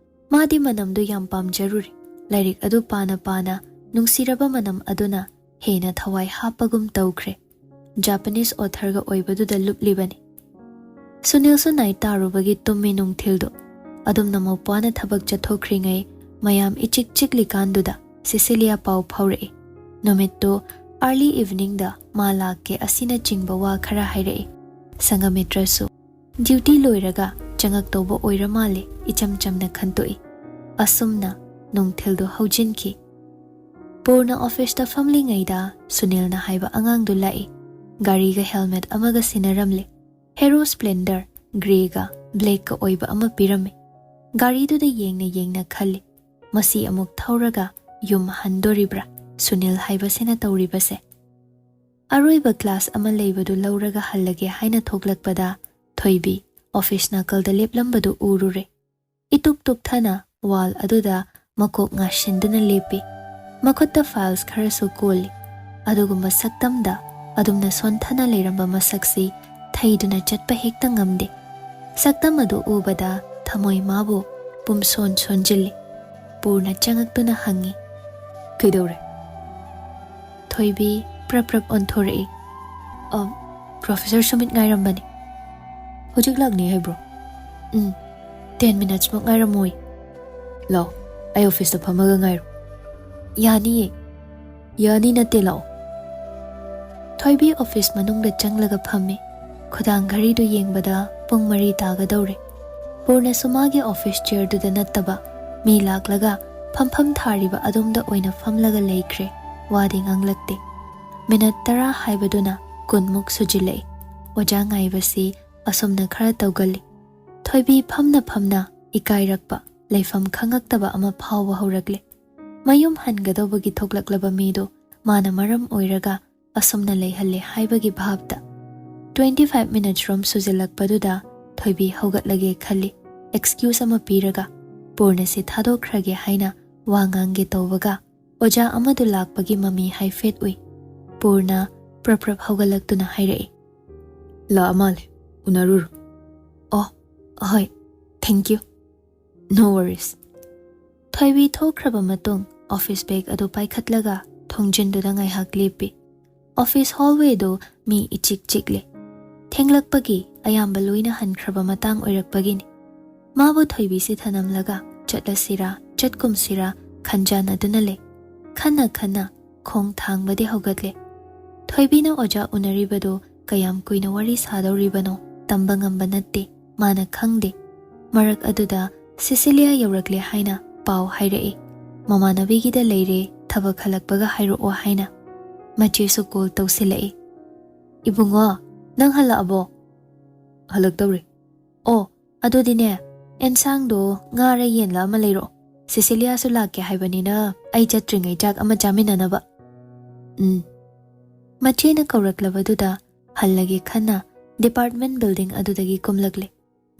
ꯃꯥꯗꯤ ꯃꯅꯝꯗꯨ ꯌꯥꯝ ꯄꯥꯝꯖꯔꯨꯔꯦ꯫ ꯂꯥꯏꯔꯤꯛ ꯑꯗꯨ ꯄꯥꯅ ꯄꯥꯅ ꯅꯨꯡꯁꯤꯔꯕ ꯃꯅꯝ ꯑꯗꯨꯅ ꯍꯦꯟꯅ ꯊꯋꯥꯏ ꯍꯥꯞꯄꯒꯨꯝ ꯇꯧꯈ꯭ꯔꯦ꯫ ꯖꯥꯄꯅꯤꯁ ꯑꯣꯊꯔꯒ ꯑꯣꯏꯕꯗꯨꯗ ꯂꯨꯞꯂꯤꯕꯅꯤ꯫ ꯁꯨꯅꯤꯜꯁꯨ ꯅꯥꯏꯠ ꯇꯥꯔꯨꯕꯒꯤ ꯇꯨꯝꯃꯤ ꯅꯨꯡꯊꯤꯜꯗꯨ꯫ ꯑꯗꯨꯝꯅ ꯃꯧꯄ꯭ꯋꯥꯅ ꯊꯕꯛ ꯆꯠꯊꯣꯛꯈ꯭ꯔꯤꯉꯩ ꯃꯌꯥꯝ ꯏꯆꯤꯛ ꯆꯤꯛꯂꯤꯀꯥꯟꯗꯨꯗ ꯁꯤꯁꯤꯂꯤꯌꯥ ꯄꯥꯎ ꯐꯥꯎꯔꯛꯏ꯫ ꯅꯨꯃꯤꯠꯇꯨ ꯑꯥꯔꯂꯤ ꯏꯚꯤꯅꯤꯡꯗ ꯃꯥ ꯂꯥꯛꯀꯦ ꯑꯁꯤꯅꯆꯤꯡꯕ ꯋꯥ ꯈꯔ ꯍꯥꯏꯔꯛꯏ꯫ ꯁꯪꯒꯃꯤꯇ꯭ꯔꯁꯨ ꯗ꯭ꯌꯨꯇꯤ ꯂꯣꯏꯔꯒ ꯆꯪꯉꯛꯇꯧꯕ ꯑꯣꯏꯔ ꯃꯥꯜꯂꯦ, ꯏꯆꯝ ꯆꯝꯅ ꯈꯟꯇꯣꯛꯏ꯫ ꯑꯁꯨꯝꯅ ꯅꯨꯡꯊꯤꯜꯗꯨ ꯍꯧꯖꯤꯟꯈꯤ꯫ ꯄꯨꯔꯅ ꯑꯣꯐꯤꯁꯇ ꯐꯝꯂꯤꯉꯩꯗ ꯁꯨꯅꯤꯜꯅ ꯍꯥꯏꯕ ꯑꯉꯥꯡꯗꯨ ꯂꯥꯛꯏ꯫ ꯒꯥꯔꯤꯒ ꯍꯦꯜꯃꯦꯠ ꯑꯃꯒ ꯁꯤꯟꯅꯔꯝꯂꯦ꯫ ꯍꯦꯔꯣ ꯁ꯭ꯄ꯭ꯂꯦꯟꯗꯔ ꯒ꯭ꯔꯦꯒ ꯕ꯭ꯂꯦꯛꯀ ꯑꯣꯏꯕ ꯑꯃ ꯄꯤꯔꯝꯃꯤ꯫ ꯒꯥꯔꯤꯗꯨꯗ ꯌꯦꯡꯅ ꯌꯦꯡꯅ ꯈꯜꯂꯤ, "ꯃꯁꯤ ꯑꯃꯨꯛ ꯊꯧꯔꯒ ꯌꯨꯝ ꯍꯟꯗꯣꯔꯤꯕ꯭ꯔꯥ ꯁꯨꯅꯤꯜ ꯍꯥꯏꯕꯁꯤꯅ ꯇꯧꯔꯤꯕꯁꯦ?" ꯑꯔꯣꯏꯕ ꯀ꯭ꯂꯥꯁ ꯑꯃ ꯂꯩꯕꯗꯨ ꯂꯧꯔꯒ ꯍꯜꯂꯒꯦ ꯍꯥꯏꯅ ꯊꯣꯛꯂꯛꯄꯗ ꯊꯣꯏꯕꯤ ꯑꯣꯐꯤꯁ ꯅꯥꯀꯜꯗ ꯂꯦꯞꯂꯝꯕꯗꯨ ꯎꯔꯨꯔꯦ꯫ ꯏꯇꯨꯛ ꯇꯨꯛꯊꯅ ꯋꯥꯜ ꯑꯗꯨꯗ ꯃꯀꯣꯛ ꯉꯥꯁꯤꯟꯗꯨꯅ ꯂꯦꯞꯄꯤ꯫ ꯃꯈꯨꯠꯇ ꯐꯥꯏꯜꯁ ꯈꯔꯁꯨ ꯀꯣꯜꯂꯤ꯫ ꯑꯗꯨꯒꯨꯝꯕ ꯁꯛꯇꯝꯗ ꯑꯗꯨꯝꯅ ꯁꯣꯟꯊꯅ ꯂꯩꯔꯝꯕ ꯃꯁꯛꯁꯤ ꯊꯩꯗꯨꯅ ꯆꯠꯄ ꯍꯦꯛꯇ ꯉꯝꯗꯦ꯫ ꯁꯛꯇꯝ ꯑꯗꯨ ꯎꯕꯗ ꯊꯃꯣꯏ ꯃꯥꯕꯨ ꯄꯨꯝꯁꯣꯟ ꯁꯣꯟꯖꯤꯜꯂꯤ꯫ ꯄꯨꯔꯅ ꯆꯪꯉꯛꯇꯨꯅ ꯍꯪꯉꯤ, "ꯀꯩꯗꯧꯔꯦ?" ꯊꯣꯏꯕꯤ ꯄ꯭ꯔꯞ ꯄ꯭ꯔꯞ ꯑꯣꯟꯊꯣꯔꯛꯏ꯫ "ꯑ, ꯄ꯭ꯔꯣꯐꯦꯁꯔ ꯁꯨꯃꯤꯠ ꯉꯥꯏꯔꯝꯕꯅꯤ"꯫ "ꯍꯧꯖꯤꯛ ꯂꯥꯛꯅꯤ ꯍꯥꯏꯕ꯭ꯔꯣ?" "ꯎꯝ, ꯇꯦꯟ ꯃꯤꯅꯠꯁꯃꯨꯛ ꯉꯥꯏꯔꯝꯃꯣꯏ"꯫ "ꯂꯥꯛꯑꯣ, ꯑꯩ ꯑꯣꯐꯤꯁꯇ ꯐꯝꯃꯒ ꯉꯥꯏꯔꯣ"꯫ "ꯌꯥꯅꯤꯌꯦ"꯫ "ꯌꯥꯅꯤ ꯅꯠꯇꯦ, ꯂꯥꯛꯑꯣ"꯫ ꯊꯣꯏꯕꯤ ꯑꯣꯐꯤꯁ ꯃꯅꯨꯡꯗ ꯆꯪꯂꯒ ꯐꯝꯃꯤ꯫ ꯈꯨꯗꯥꯡ ꯘꯔꯤꯗꯨ ꯌꯦꯡꯕꯗ ꯄꯨꯡ ꯃꯔꯤ ꯇꯥꯒꯗꯧꯔꯦ꯫ ꯄꯨꯔꯅꯁꯨ ꯃꯥꯒꯤ ꯑꯣꯐꯤꯁ ꯆꯤꯌꯔꯗꯨꯗ ꯅꯠꯇꯕ ꯃꯤ ꯂꯥꯛꯂꯒ ꯐꯝꯐꯝ ꯊꯥꯔꯤꯕ ꯑꯗꯣꯝꯗ ꯑꯣꯏꯅ ꯐꯝꯂꯒ ꯂꯩꯈ꯭ꯔꯦ꯫ ꯋꯥꯗꯤ ꯉꯥꯡꯂꯛꯇꯦ꯫ ꯃꯤꯅꯠ ꯇꯔꯥ ꯍꯥꯏꯕꯗꯨꯅ ꯀꯨꯟꯃꯨꯛ ꯁꯨꯖꯤꯜꯂꯛꯏ꯫ ꯑꯣꯖꯥ ꯉꯥꯏꯕꯁꯤ ꯑꯁꯨꯝꯅ ꯈꯔ ꯇꯧꯒꯜꯂꯤ꯫ ꯊꯣꯏꯕꯤ ꯐꯝꯅ ꯐꯝꯅ ꯏꯀꯥꯏꯔꯛꯄ, ꯂꯩꯐꯝ ꯈꯪꯉꯛꯇꯕ ꯑꯃ ꯐꯥꯎꯕ ꯍꯧꯔꯛꯂꯦ꯫ ꯃꯌꯨꯝ ꯍꯟꯒꯗꯧꯕꯒꯤ ꯊꯣꯛꯂꯛꯂꯕ ꯃꯤꯗꯨ ꯃꯥꯅ ꯃꯔꯝ ꯑꯣꯏꯔꯒ ꯑꯁꯨꯝꯅ ꯂꯩꯍꯜꯂꯦ ꯍꯥꯏꯕꯒꯤ ꯚꯥꯞꯇ꯫ Twenty five minutes ꯔꯣꯝ ꯁꯨꯖꯤꯜꯂꯛꯄꯗꯨꯗ ꯊꯣꯏꯕꯤ ꯍꯧꯒꯠꯂꯒꯦ ꯈꯜꯂꯤ꯫ ꯑꯦꯛꯁꯀ꯭ꯌꯨꯁ ꯑꯃ ꯄꯤꯔꯒ ꯄꯨꯔꯅꯁꯤ ꯊꯥꯗꯣꯛꯈ꯭ꯔꯒꯦ ꯍꯥꯏꯅ ꯋꯥ ꯉꯥꯡꯒꯦ ꯇꯧꯕꯒ ꯑꯣꯖꯥ ꯑꯃꯗꯨ ꯂꯥꯛꯄꯒꯤ ꯃꯃꯤ ꯍꯥꯏꯐꯦꯠ ꯎꯏ꯫ ꯄꯨꯔꯅ ꯄ꯭ꯔꯞ ꯄ꯭ꯔꯞ ꯍꯧꯒꯠꯂꯛꯇꯨꯅ ꯍꯥꯏꯔꯛꯏ, "ꯂꯥꯛꯑ ꯃꯥꯜꯂꯦ, ꯎꯅꯔꯨꯔꯣ꯫" "ꯑꯣ, ꯍꯣꯏ, thank you, no worries꯫" ꯊꯣꯏꯕꯤ ꯊꯣꯛꯈ꯭ꯔꯕ ꯃꯇꯨꯡ ꯑꯣꯐꯤꯁ ꯕꯦꯒ ꯑꯗꯨ ꯄꯥꯏꯈꯠꯂꯒ ꯊꯣꯡꯖꯤꯟꯗꯨꯗ ꯉꯥꯏꯍꯥꯛ ꯂꯦꯞꯄꯤ꯫ ꯑꯣꯐꯤꯁ ꯍꯣꯜꯋꯦꯗꯨ ꯃꯤ ꯏꯆꯤꯛ ꯆꯤꯛꯂꯦ꯫ ꯊꯦꯡꯂꯛꯄꯒꯤ ꯑꯌꯥꯝꯕ ꯂꯣꯏꯅ ꯍꯟꯈ꯭ꯔꯕ ꯃꯇꯥꯡ ꯑꯣꯏꯔꯛꯄꯒꯤꯅꯤ꯫ ꯃꯥꯕꯨ ꯊꯣꯏꯕꯤꯁꯤ ꯊꯅꯝꯂꯒ ꯆꯠꯂꯁꯤꯔꯥ ꯆꯠꯀꯨꯝꯁꯤꯔꯥ ꯈꯟꯖꯥꯟꯅꯗꯨꯅ ꯂꯩ꯫ ꯈꯟꯅ ꯈꯟꯅ ꯈꯣꯡ ꯊꯥꯡꯕꯗꯤ ꯍꯧꯒꯠꯂꯦ꯫ ꯊꯣꯏꯕꯤꯅ ꯑꯣꯖꯥ ꯎꯅꯔꯤꯕꯗꯨ ꯀꯌꯥꯝ ꯀꯨꯏꯅ ꯋꯥꯔꯤ ꯁꯥꯗꯧꯔꯤꯕꯅꯣ ꯇꯝꯕ ꯉꯝꯕ ꯅꯠꯇꯦ꯫ ꯃꯥꯅ ꯈꯪꯗꯦ꯫ ꯃꯔꯛ ꯑꯗꯨꯗ ꯁꯤꯁꯤꯂꯤꯌꯥ ꯌꯧꯔꯛꯂꯦ ꯍꯥꯏꯅ ꯄꯥꯎ ꯍꯥꯏꯔꯛꯏ꯫ ꯃꯃꯥꯟꯅꯕꯤꯒꯤꯗ ꯂꯩꯔꯦ, ꯊꯕꯛ ꯍꯜꯂꯛꯄꯒ ꯍꯥꯏꯔꯛꯑꯣ ꯍꯥꯏꯅ꯫ ꯃꯆꯦꯁꯨ ꯀꯣꯜ ꯇꯧꯁꯤꯜꯂꯛꯏ꯫ "ꯏꯕꯨꯡꯉꯣ, ꯅꯪ ꯍꯜꯂꯛꯑꯕꯣ?" "ꯍꯜꯂꯛꯇꯧꯔꯦ꯫" "ꯑꯣ, ꯑꯗꯨꯗꯤꯅꯦ, ꯑꯦꯟꯁꯥꯡꯗꯣ ꯉꯥꯔ ꯌꯦꯟꯂ ꯑꯃ ꯂꯩꯔꯛꯑꯣ꯫ ꯁꯤꯁꯤꯂꯤꯌꯥꯁꯨ ꯂꯥꯛꯀꯦ ꯍꯥꯏꯕꯅꯤꯅ ꯑꯩ ꯆꯠꯇ꯭ꯔꯤꯉꯩ ꯆꯥꯛ ꯑꯃ ꯆꯥꯃꯤꯟꯅꯅꯕ꯫" "ꯎꯝ꯫" ꯃꯆꯦꯅ ꯀꯧꯔꯛꯂꯕꯗꯨꯗ ꯍꯜꯂꯒꯦ ꯈꯟꯅ ꯗꯤꯄꯥꯔꯠꯃꯦꯟ ꯕꯤꯜꯗꯤꯡ ꯑꯗꯨꯗꯒꯤ ꯀꯨꯝꯂꯛꯂꯦ꯫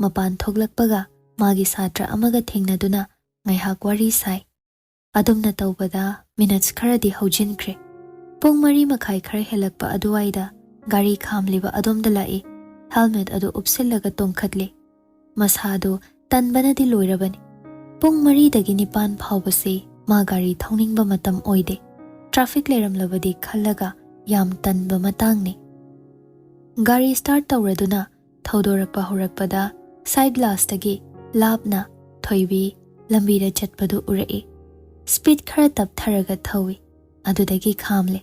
ꯃꯄꯥꯟ ꯊꯣꯛꯂꯛꯄꯒ ꯃꯥꯒꯤ ꯁꯥꯇ꯭ꯔ ꯑꯃꯒ ꯊꯦꯡꯅꯗꯨꯅ ꯉꯥꯏꯍꯥꯛ ꯋꯥꯔꯤ ꯁꯥꯏ꯫ ꯑꯗꯨꯝꯅ ꯇꯧꯕꯗ ꯃꯤꯅꯠꯁ ꯈꯔꯗꯤ ꯍꯧꯖꯤꯟꯈ꯭ꯔꯦ꯫ ꯄꯨꯡ ꯃꯔꯤ ꯃꯈꯥꯏ ꯈꯔ ꯍꯦꯜꯂꯛꯄ ꯑꯗꯨꯋꯥꯏꯗ ꯒꯥꯔꯤ ꯈꯥꯝꯂꯤꯕ ꯑꯗꯣꯝꯗ ꯂꯥꯛꯏ꯫ ꯍꯦꯜꯃꯦꯠ ꯑꯗꯨ ꯎꯞꯁꯤꯜꯂꯒ ꯇꯣꯡꯈꯠꯂꯦ꯫ ꯃꯁꯥꯗꯨ ꯇꯟꯕꯅꯗꯤ ꯂꯣꯏꯔꯕꯅꯤ꯫ ꯄꯨꯡ ꯃꯔꯤꯗꯒꯤ ꯅꯤꯄꯥꯟ ꯐꯥꯎꯕꯁꯤ ꯃꯥ ꯒꯥꯔꯤ ꯊꯧꯅꯤꯡꯕ ꯃꯇꯝ ꯑꯣꯏꯗꯦ꯫ ꯇ꯭ꯔꯥꯐꯤꯛ ꯂꯩꯔꯝꯂꯕꯗꯤ ꯈꯜꯂꯒ ꯌꯥꯝ ꯇꯟꯕ ꯃꯇꯥꯡꯅꯤ꯫ ꯒꯥꯔꯤ ꯁ꯭ꯇꯥꯔꯠ ꯇꯧꯔꯗꯨꯅ ꯊꯧꯗꯣꯔꯛꯄ ꯍꯧꯔꯛꯄꯗ ꯁꯥꯏꯗ ꯒ꯭ꯂꯥꯁꯇꯒꯤ ꯂꯥꯞꯅ ꯊꯣꯏꯕꯤ ꯂꯝꯕꯤꯗ ꯆꯠꯄꯗꯨ ꯎꯔꯛꯏ꯫ ꯁ꯭ꯄꯤꯗ ꯈꯔ ꯇꯞꯊꯔꯒ ꯊꯧꯏ꯫ ꯑꯗꯨꯗꯒꯤ ꯈꯥꯝꯂꯦ꯫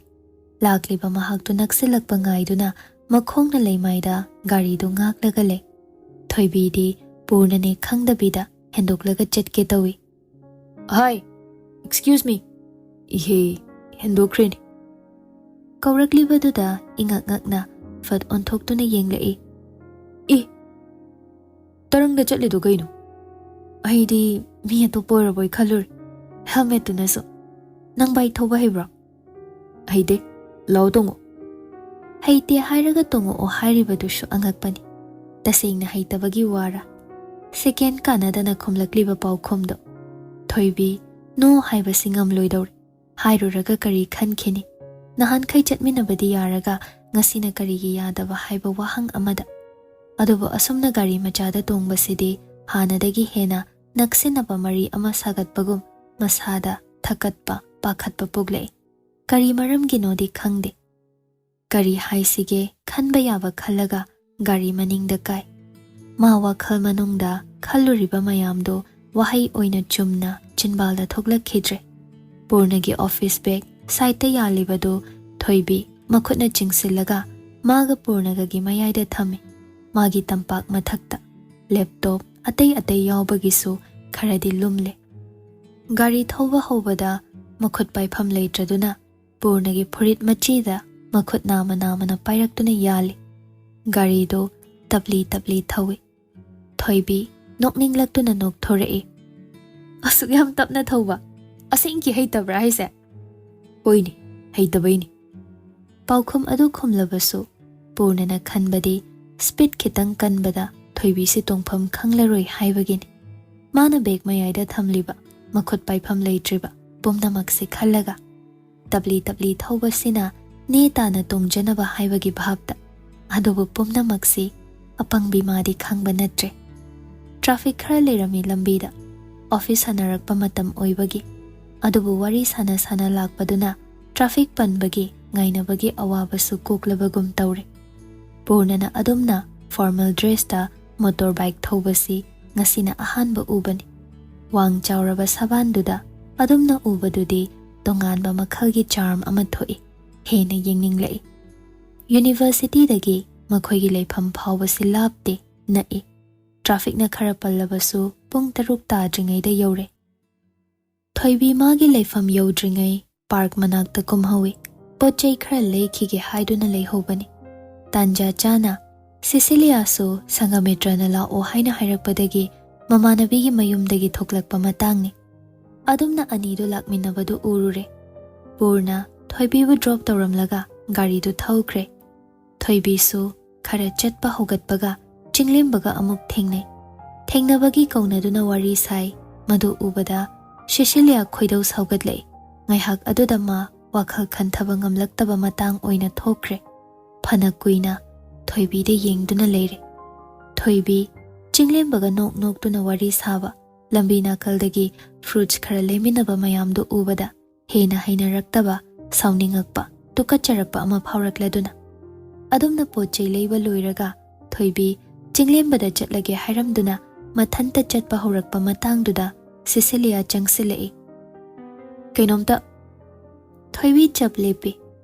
ꯂꯥꯛꯂꯤꯕ ꯃꯍꯥꯛꯇꯨ ꯅꯛꯁꯤꯜꯂꯛꯄ ꯉꯥꯏꯗꯨꯅ ꯃꯈꯣꯡꯅ ꯂꯩꯃꯥꯏꯗ ꯒꯥꯔꯤꯗꯨ ꯉꯥꯛꯂꯒ ꯂꯩ꯫ ꯊꯣꯏꯕꯤꯗꯤ ꯄꯨꯔꯅꯅꯦ ꯈꯪꯗꯕꯤꯗ ꯍꯦꯟꯗꯣꯛꯂꯒ ꯆꯠꯀꯦ ꯇꯧꯏ꯫ "ꯍꯥꯏ, excuse me꯫" "ꯏꯍꯦ, ꯍꯦꯟꯗꯣꯛꯈ꯭ꯔꯦꯅꯦ꯫" ꯀꯧꯔꯛꯂꯤꯕꯗꯨꯗ ꯏꯉꯛ ꯉꯛꯅ ꯐꯠ ꯑꯣꯟꯊꯣꯛꯇꯨꯅ ꯌꯦꯡꯂꯛꯏ꯫ "ꯑꯦ, ꯇꯔꯪꯗ ꯆꯠꯂꯤꯗꯣ ꯀꯩꯅꯣ? ꯑꯩꯗꯤ ꯃꯤ ꯑꯇꯣꯞꯄ ꯑꯣꯏꯔꯕꯣꯏ ꯈꯜꯂꯨꯔꯦ꯫ ꯍꯦꯜꯃꯦꯠꯇꯨꯅꯁꯨ꯫ ꯅꯪ ꯕꯥꯏꯛ ꯊꯧꯕ ꯍꯩꯕ꯭ꯔꯣ?" "ꯍꯩꯇꯦ꯫ ꯂꯥꯛꯑꯣ ꯇꯣꯡꯉꯣ꯫" ꯍꯩꯇꯦ ꯍꯥꯏꯔꯒ ꯇꯣꯡꯉꯛꯑꯣ ꯍꯥꯏꯔꯤꯕꯗꯨꯁꯨ ꯑꯉꯛꯄꯅꯤ꯫ ꯇꯁꯦꯡꯅ ꯍꯩꯇꯕꯒꯤ ꯋꯥꯔꯥ? ꯁꯦꯀꯦꯟ ꯀꯥꯟꯅꯗꯅ ꯈꯨꯝꯂꯛꯂꯤꯕ ꯄꯥꯎꯈꯨꯝꯗꯣ꯫ ꯊꯣꯏꯕꯤ, "ꯅꯣ" ꯍꯥꯏꯕꯁꯤ ꯉꯝꯂꯣꯏꯗꯧꯔꯦ꯫ ꯍꯥꯏꯔꯨꯔꯒ ꯀꯔꯤ ꯈꯟꯈꯤꯅꯤ? ꯅꯍꯥꯟꯈꯩ ꯆꯠꯃꯤꯟꯅꯕꯗꯤ ꯌꯥꯔꯒ ꯉꯁꯤꯅ ꯀꯔꯤꯒꯤ ꯌꯥꯗꯕ ꯍꯥꯏꯕ ꯋꯥꯍꯪ ꯑꯃꯗ꯫ ꯑꯗꯨꯕꯨ ꯑꯁꯨꯝꯅ ꯒꯥꯔꯤ ꯃꯆꯥꯗ ꯇꯣꯡꯕꯁꯤꯗꯤ ꯍꯥꯟꯅꯗꯒꯤ ꯍꯦꯟꯅ ꯅꯛꯁꯤꯟꯅꯕ ꯃꯔꯤ ꯑꯃ ꯁꯥꯒꯠꯄꯒꯨꯝ ꯃꯁꯥꯗ ꯊꯛꯀꯠꯄ, ꯄꯥꯈꯠꯄ ꯄꯣꯛꯂꯛꯏ꯫ ꯀꯔꯤ ꯃꯔꯝꯒꯤꯅꯣꯗꯤ ꯈꯪꯗꯦ꯫ ꯀꯔꯤ ꯍꯥꯏꯁꯤꯒꯦ ꯈꯟꯕ ꯌꯥꯕ ꯈꯜꯂꯒ ꯒꯥꯔꯤ ꯃꯅꯤꯡꯗ ꯀꯥꯏ꯫ ꯃꯥ ꯋꯥꯈꯜ ꯃꯅꯨꯡꯗ ꯈꯜꯂꯨꯔꯤꯕ ꯃꯌꯥꯝꯗꯨ ꯋꯥꯍꯩ ꯑꯣꯏꯅ ꯆꯨꯝꯅ ꯆꯤꯟꯕꯥꯜꯗ ꯊꯣꯛꯂꯛꯈꯤꯗ꯭ꯔꯦ꯫ ꯄꯨꯔꯅꯒꯤ ꯑꯣꯐꯤꯁ ꯕꯦꯒ ꯁꯥꯏꯠꯇ ꯌꯥꯜꯂꯤꯕꯗꯨ ꯊꯣꯏꯕꯤ ꯃꯈꯨꯠꯅ ꯆꯤꯡꯁꯤꯜꯂꯒ ꯃꯥꯒ ꯄꯨꯔꯅꯒꯒꯤ ꯃꯌꯥꯏꯗ ꯊꯝꯃꯤ꯫ ꯃꯥꯒꯤ ꯇꯝꯄꯥꯛ ꯃꯊꯛꯇ ꯂꯦꯞꯇꯣꯞ ꯑꯇꯩ ꯑꯇꯩ ꯌꯥꯎꯕꯒꯤꯁꯨ ꯈꯔꯗꯤ ꯂꯨꯝꯂꯦ꯫ ꯒꯥꯔꯤ ꯊꯧꯕ ꯍꯧꯕꯗ ꯃꯈꯨꯠ ꯄꯥꯏꯐꯝ ꯂꯩꯇ꯭ꯔꯗꯨꯅ ꯄꯨꯔꯅꯒꯤ ꯐꯨꯔꯤꯠ ꯃꯆꯤꯗ ꯃꯈꯨꯠ ꯅꯥꯃ ꯅꯥꯃꯅ ꯄꯥꯏꯔꯛꯇꯨꯅ ꯌꯥꯜꯂꯤ꯫ ꯒꯥꯔꯤꯗꯨ ꯇꯞꯂꯤ ꯇꯞꯂꯤ ꯊꯧꯏ꯫ ꯊꯣꯏꯕꯤ ꯅꯣꯛꯅꯤꯡꯂꯛꯇꯨꯅ ꯅꯣꯛꯊꯣꯔꯛꯏ꯫ "ꯑꯁꯨꯛ ꯌꯥꯝ ꯇꯞꯅ ꯊꯧꯕ? ꯑꯁꯦꯡꯀꯤ ꯍꯩꯇꯕ꯭ꯔꯥ ꯍꯥꯏꯁꯦ?" "ꯍꯣꯏꯅꯦ, ꯍꯩꯇꯕꯩꯅꯦ꯫" ꯄꯥꯎꯈꯨꯝ ꯑꯗꯨ ꯈꯨꯝꯂꯕꯁꯨ ꯄꯨꯔꯅꯅ ꯈꯟꯕꯗꯤ ꯁ꯭ꯄꯤꯗ ꯈꯤꯇꯪ ꯀꯟꯕꯗ ꯊꯣꯏꯕꯤꯁꯤ ꯇꯣꯡꯐꯝ ꯈꯪꯂꯔꯣꯏ ꯍꯥꯏꯕꯒꯤꯅꯤ꯫ ꯃꯥꯅ ꯕꯦꯒ ꯃꯌꯥꯏꯗ ꯊꯝꯂꯤꯕ ꯃꯈꯨꯠ ꯄꯥꯏꯐꯝ ꯂꯩꯇ꯭ꯔꯤꯕ ꯄꯨꯝꯅꯃꯛꯁꯤ ꯈꯜꯂꯒ ꯇꯞꯂꯤ ꯇꯞꯂꯤ ꯊꯧꯕꯁꯤꯅ ꯅꯦ ꯇꯥꯅ ꯇꯣꯡꯖꯅꯕ ꯍꯥꯏꯕꯒꯤ ꯚꯥꯞꯇ꯫ ꯑꯗꯨꯕꯨ ꯄꯨꯝꯅꯃꯛꯁꯤ ꯑꯄꯪꯕꯤ ꯃꯥꯗꯤ ꯈꯪꯕ ꯅꯠꯇ꯭ꯔꯦ꯫ ꯇ꯭ꯔꯥꯐꯤꯛ ꯈꯔ ꯂꯩꯔꯝꯃꯤ ꯂꯝꯕꯤꯗ, ꯑꯣꯐꯤꯁ ꯍꯟꯅꯔꯛꯄ ꯃꯇꯝ ꯑꯣꯏꯕꯒꯤ꯫ ꯑꯗꯨꯕꯨ ꯋꯥꯔꯤ ꯁꯥꯟꯅ ꯁꯥꯟꯅ ꯂꯥꯛꯄꯗꯨꯅ ꯇ꯭ꯔꯥꯐꯤꯛ ꯄꯟꯕꯒꯤ ꯉꯥꯏꯅꯕꯒꯤ ꯑꯋꯥꯕꯁꯨ ꯀꯣꯛꯂꯕꯒꯨꯝ ꯇꯧꯔꯦ꯫ ꯄꯨꯔꯅꯅ ꯑꯗꯨꯝꯅ ꯐꯣꯔꯃꯦꯜ ꯗ꯭ꯔꯦꯁꯇ ꯃꯣꯇꯣꯔ ꯕꯥꯏꯛ ꯊꯧꯕꯁꯤ ꯉꯁꯤꯅ ꯑꯍꯥꯟꯕ ꯎꯕꯅꯤ꯫ ꯋꯥꯡ ꯆꯥꯎꯔꯕ ꯁꯕꯥꯟꯗꯨꯗ ꯑꯗꯨꯝꯅ ꯎꯕꯗꯨꯗꯤ ꯇꯣꯉꯥꯟꯕ ꯃꯈꯜꯒꯤ ꯆꯥꯔꯝ ꯑꯃ ꯊꯣꯛꯏ꯫ ꯍꯦꯟꯅ ꯌꯦꯡꯅꯤꯡꯂꯛꯏ꯫ ꯌꯨꯅꯤꯚꯔꯁꯤꯇꯤꯗꯒꯤ ꯃꯈꯣꯏꯒꯤ ꯂꯩꯐꯝ ꯐꯥꯎꯕꯁꯤ ꯂꯥꯞꯇꯦ, ꯅꯛꯏ꯫ ꯇ꯭ꯔꯥꯐꯤꯛꯅ ꯈꯔ ꯄꯜꯂꯕꯁꯨ ꯄꯨꯡ ꯇꯔꯨꯛ ꯇꯥꯗ꯭ꯔꯤꯉꯩꯗ ꯌꯧꯔꯦ꯫ ꯊꯣꯏꯕꯤ ꯃꯥꯒꯤ ꯂꯩꯐꯝ ꯌꯧꯗ꯭ꯔꯤꯉꯩ ꯄꯥꯔꯛ ꯃꯅꯥꯛꯇ ꯀꯨꯝꯍꯧꯏ꯫ ꯄꯣꯠ ꯆꯩ ꯈꯔ ꯂꯩꯈꯤꯒꯦ ꯍꯥꯏꯗꯨꯅ ꯂꯩꯍꯧꯕꯅꯤ꯫ ꯇꯥꯟꯖꯥ ꯆꯥꯅ ꯁꯤꯁꯤꯂꯤꯌꯥꯁꯨ ꯁꯪꯒꯥꯃꯤꯇ꯭ꯔꯅ ꯂꯥꯛꯑꯣ ꯍꯥꯏꯅ ꯍꯥꯏꯔꯛꯄꯗꯒꯤ ꯃꯃꯥꯟꯅꯕꯤꯒꯤ ꯃꯌꯨꯝꯗꯒꯤ ꯊꯣꯛꯂꯛꯄ ꯃꯇꯥꯡꯅꯤ꯫ ꯑꯗꯨꯝꯅ ꯑꯅꯤꯗꯨ ꯂꯥꯛꯃꯤꯟꯅꯕꯗꯨ ꯎꯔꯨꯔꯦ꯫ ꯄꯨꯔꯅ ꯊꯣꯏꯕꯤꯕꯨ ꯗ꯭ꯔꯣꯞ ꯇꯧꯔꯝꯂꯒ ꯒꯥꯔꯤꯗꯨ ꯊꯧꯈ꯭ꯔꯦ꯫ ꯊꯣꯏꯕꯤꯁꯨ ꯈꯔ ꯆꯠꯄ ꯍꯧꯒꯠꯄꯒ ꯆꯤꯡꯂꯦꯝꯕꯒ ꯑꯃꯨꯛ ꯊꯦꯡꯅꯩ꯫ ꯊꯦꯡꯅꯕꯒꯤ ꯀꯧꯅꯗꯨꯅ ꯋꯥꯔꯤ ꯁꯥꯏ꯫ ꯃꯗꯨ ꯎꯕꯗ ꯁꯤꯁꯤꯂꯤꯌꯥ ꯈꯣꯏꯗꯧ ꯁꯥꯎꯒꯠꯂꯛꯏ꯫ ꯉꯥꯏꯍꯥꯛ ꯑꯗꯨꯗ ꯃꯥ ꯋꯥꯈꯜ ꯈꯟꯊꯕ ꯉꯝꯂꯛꯇꯕ ꯃꯇꯥꯡ ꯑꯣꯏꯅ ꯊꯣꯛꯈ꯭ꯔꯦ꯫ ꯐꯅ ꯀꯨꯏꯅ ꯊꯣꯏꯕꯤꯗ ꯌꯦꯡꯗꯨꯅ ꯂꯩꯔꯦ꯫ ꯊꯣꯏꯕꯤ ꯆꯤꯡꯂꯦꯝꯕꯒ ꯅꯣꯛ ꯅꯣꯛꯇꯨꯅ ꯋꯥꯔꯤ ꯁꯥꯕ, ꯂꯝꯕꯤ ꯅꯥꯀꯜꯗꯒꯤ ꯐ꯭ꯔꯨꯠꯁ ꯈꯔ ꯂꯩꯃꯤꯟꯅꯕ ꯃꯌꯥꯝꯗꯨ ꯎꯕꯗ ꯍꯦꯟꯅ ꯍꯩꯅꯔꯛꯇꯕ, ꯁꯥꯎꯅꯤꯡꯉꯛꯄ, ꯇꯨꯀꯠꯆꯔꯛꯄ ꯑꯃ ꯐꯥꯎꯔꯛꯂꯗꯨꯅ꯫ ꯑꯗꯨꯝꯅ ꯄꯣꯠ ꯆꯩ ꯂꯩꯕ ꯂꯣꯏꯔꯒ ꯊꯣꯏꯕꯤ ꯆꯤꯡꯂꯦꯝꯕꯗ ꯆꯠꯂꯒꯦ ꯍꯥꯏꯔꯝꯗꯨꯅ ꯃꯊꯟꯇ ꯆꯠꯄ ꯍꯧꯔꯛꯄ ꯃꯇꯥꯡꯗꯨꯗ ꯁꯤꯁꯤꯂꯤꯌꯥ ꯆꯪꯁꯤꯜꯂꯛꯏ꯫ "ꯀꯩꯅꯣꯝꯇ"꯫ ꯊꯣꯏꯕꯤ ꯆꯞ ꯂꯦꯞꯄꯤ꯫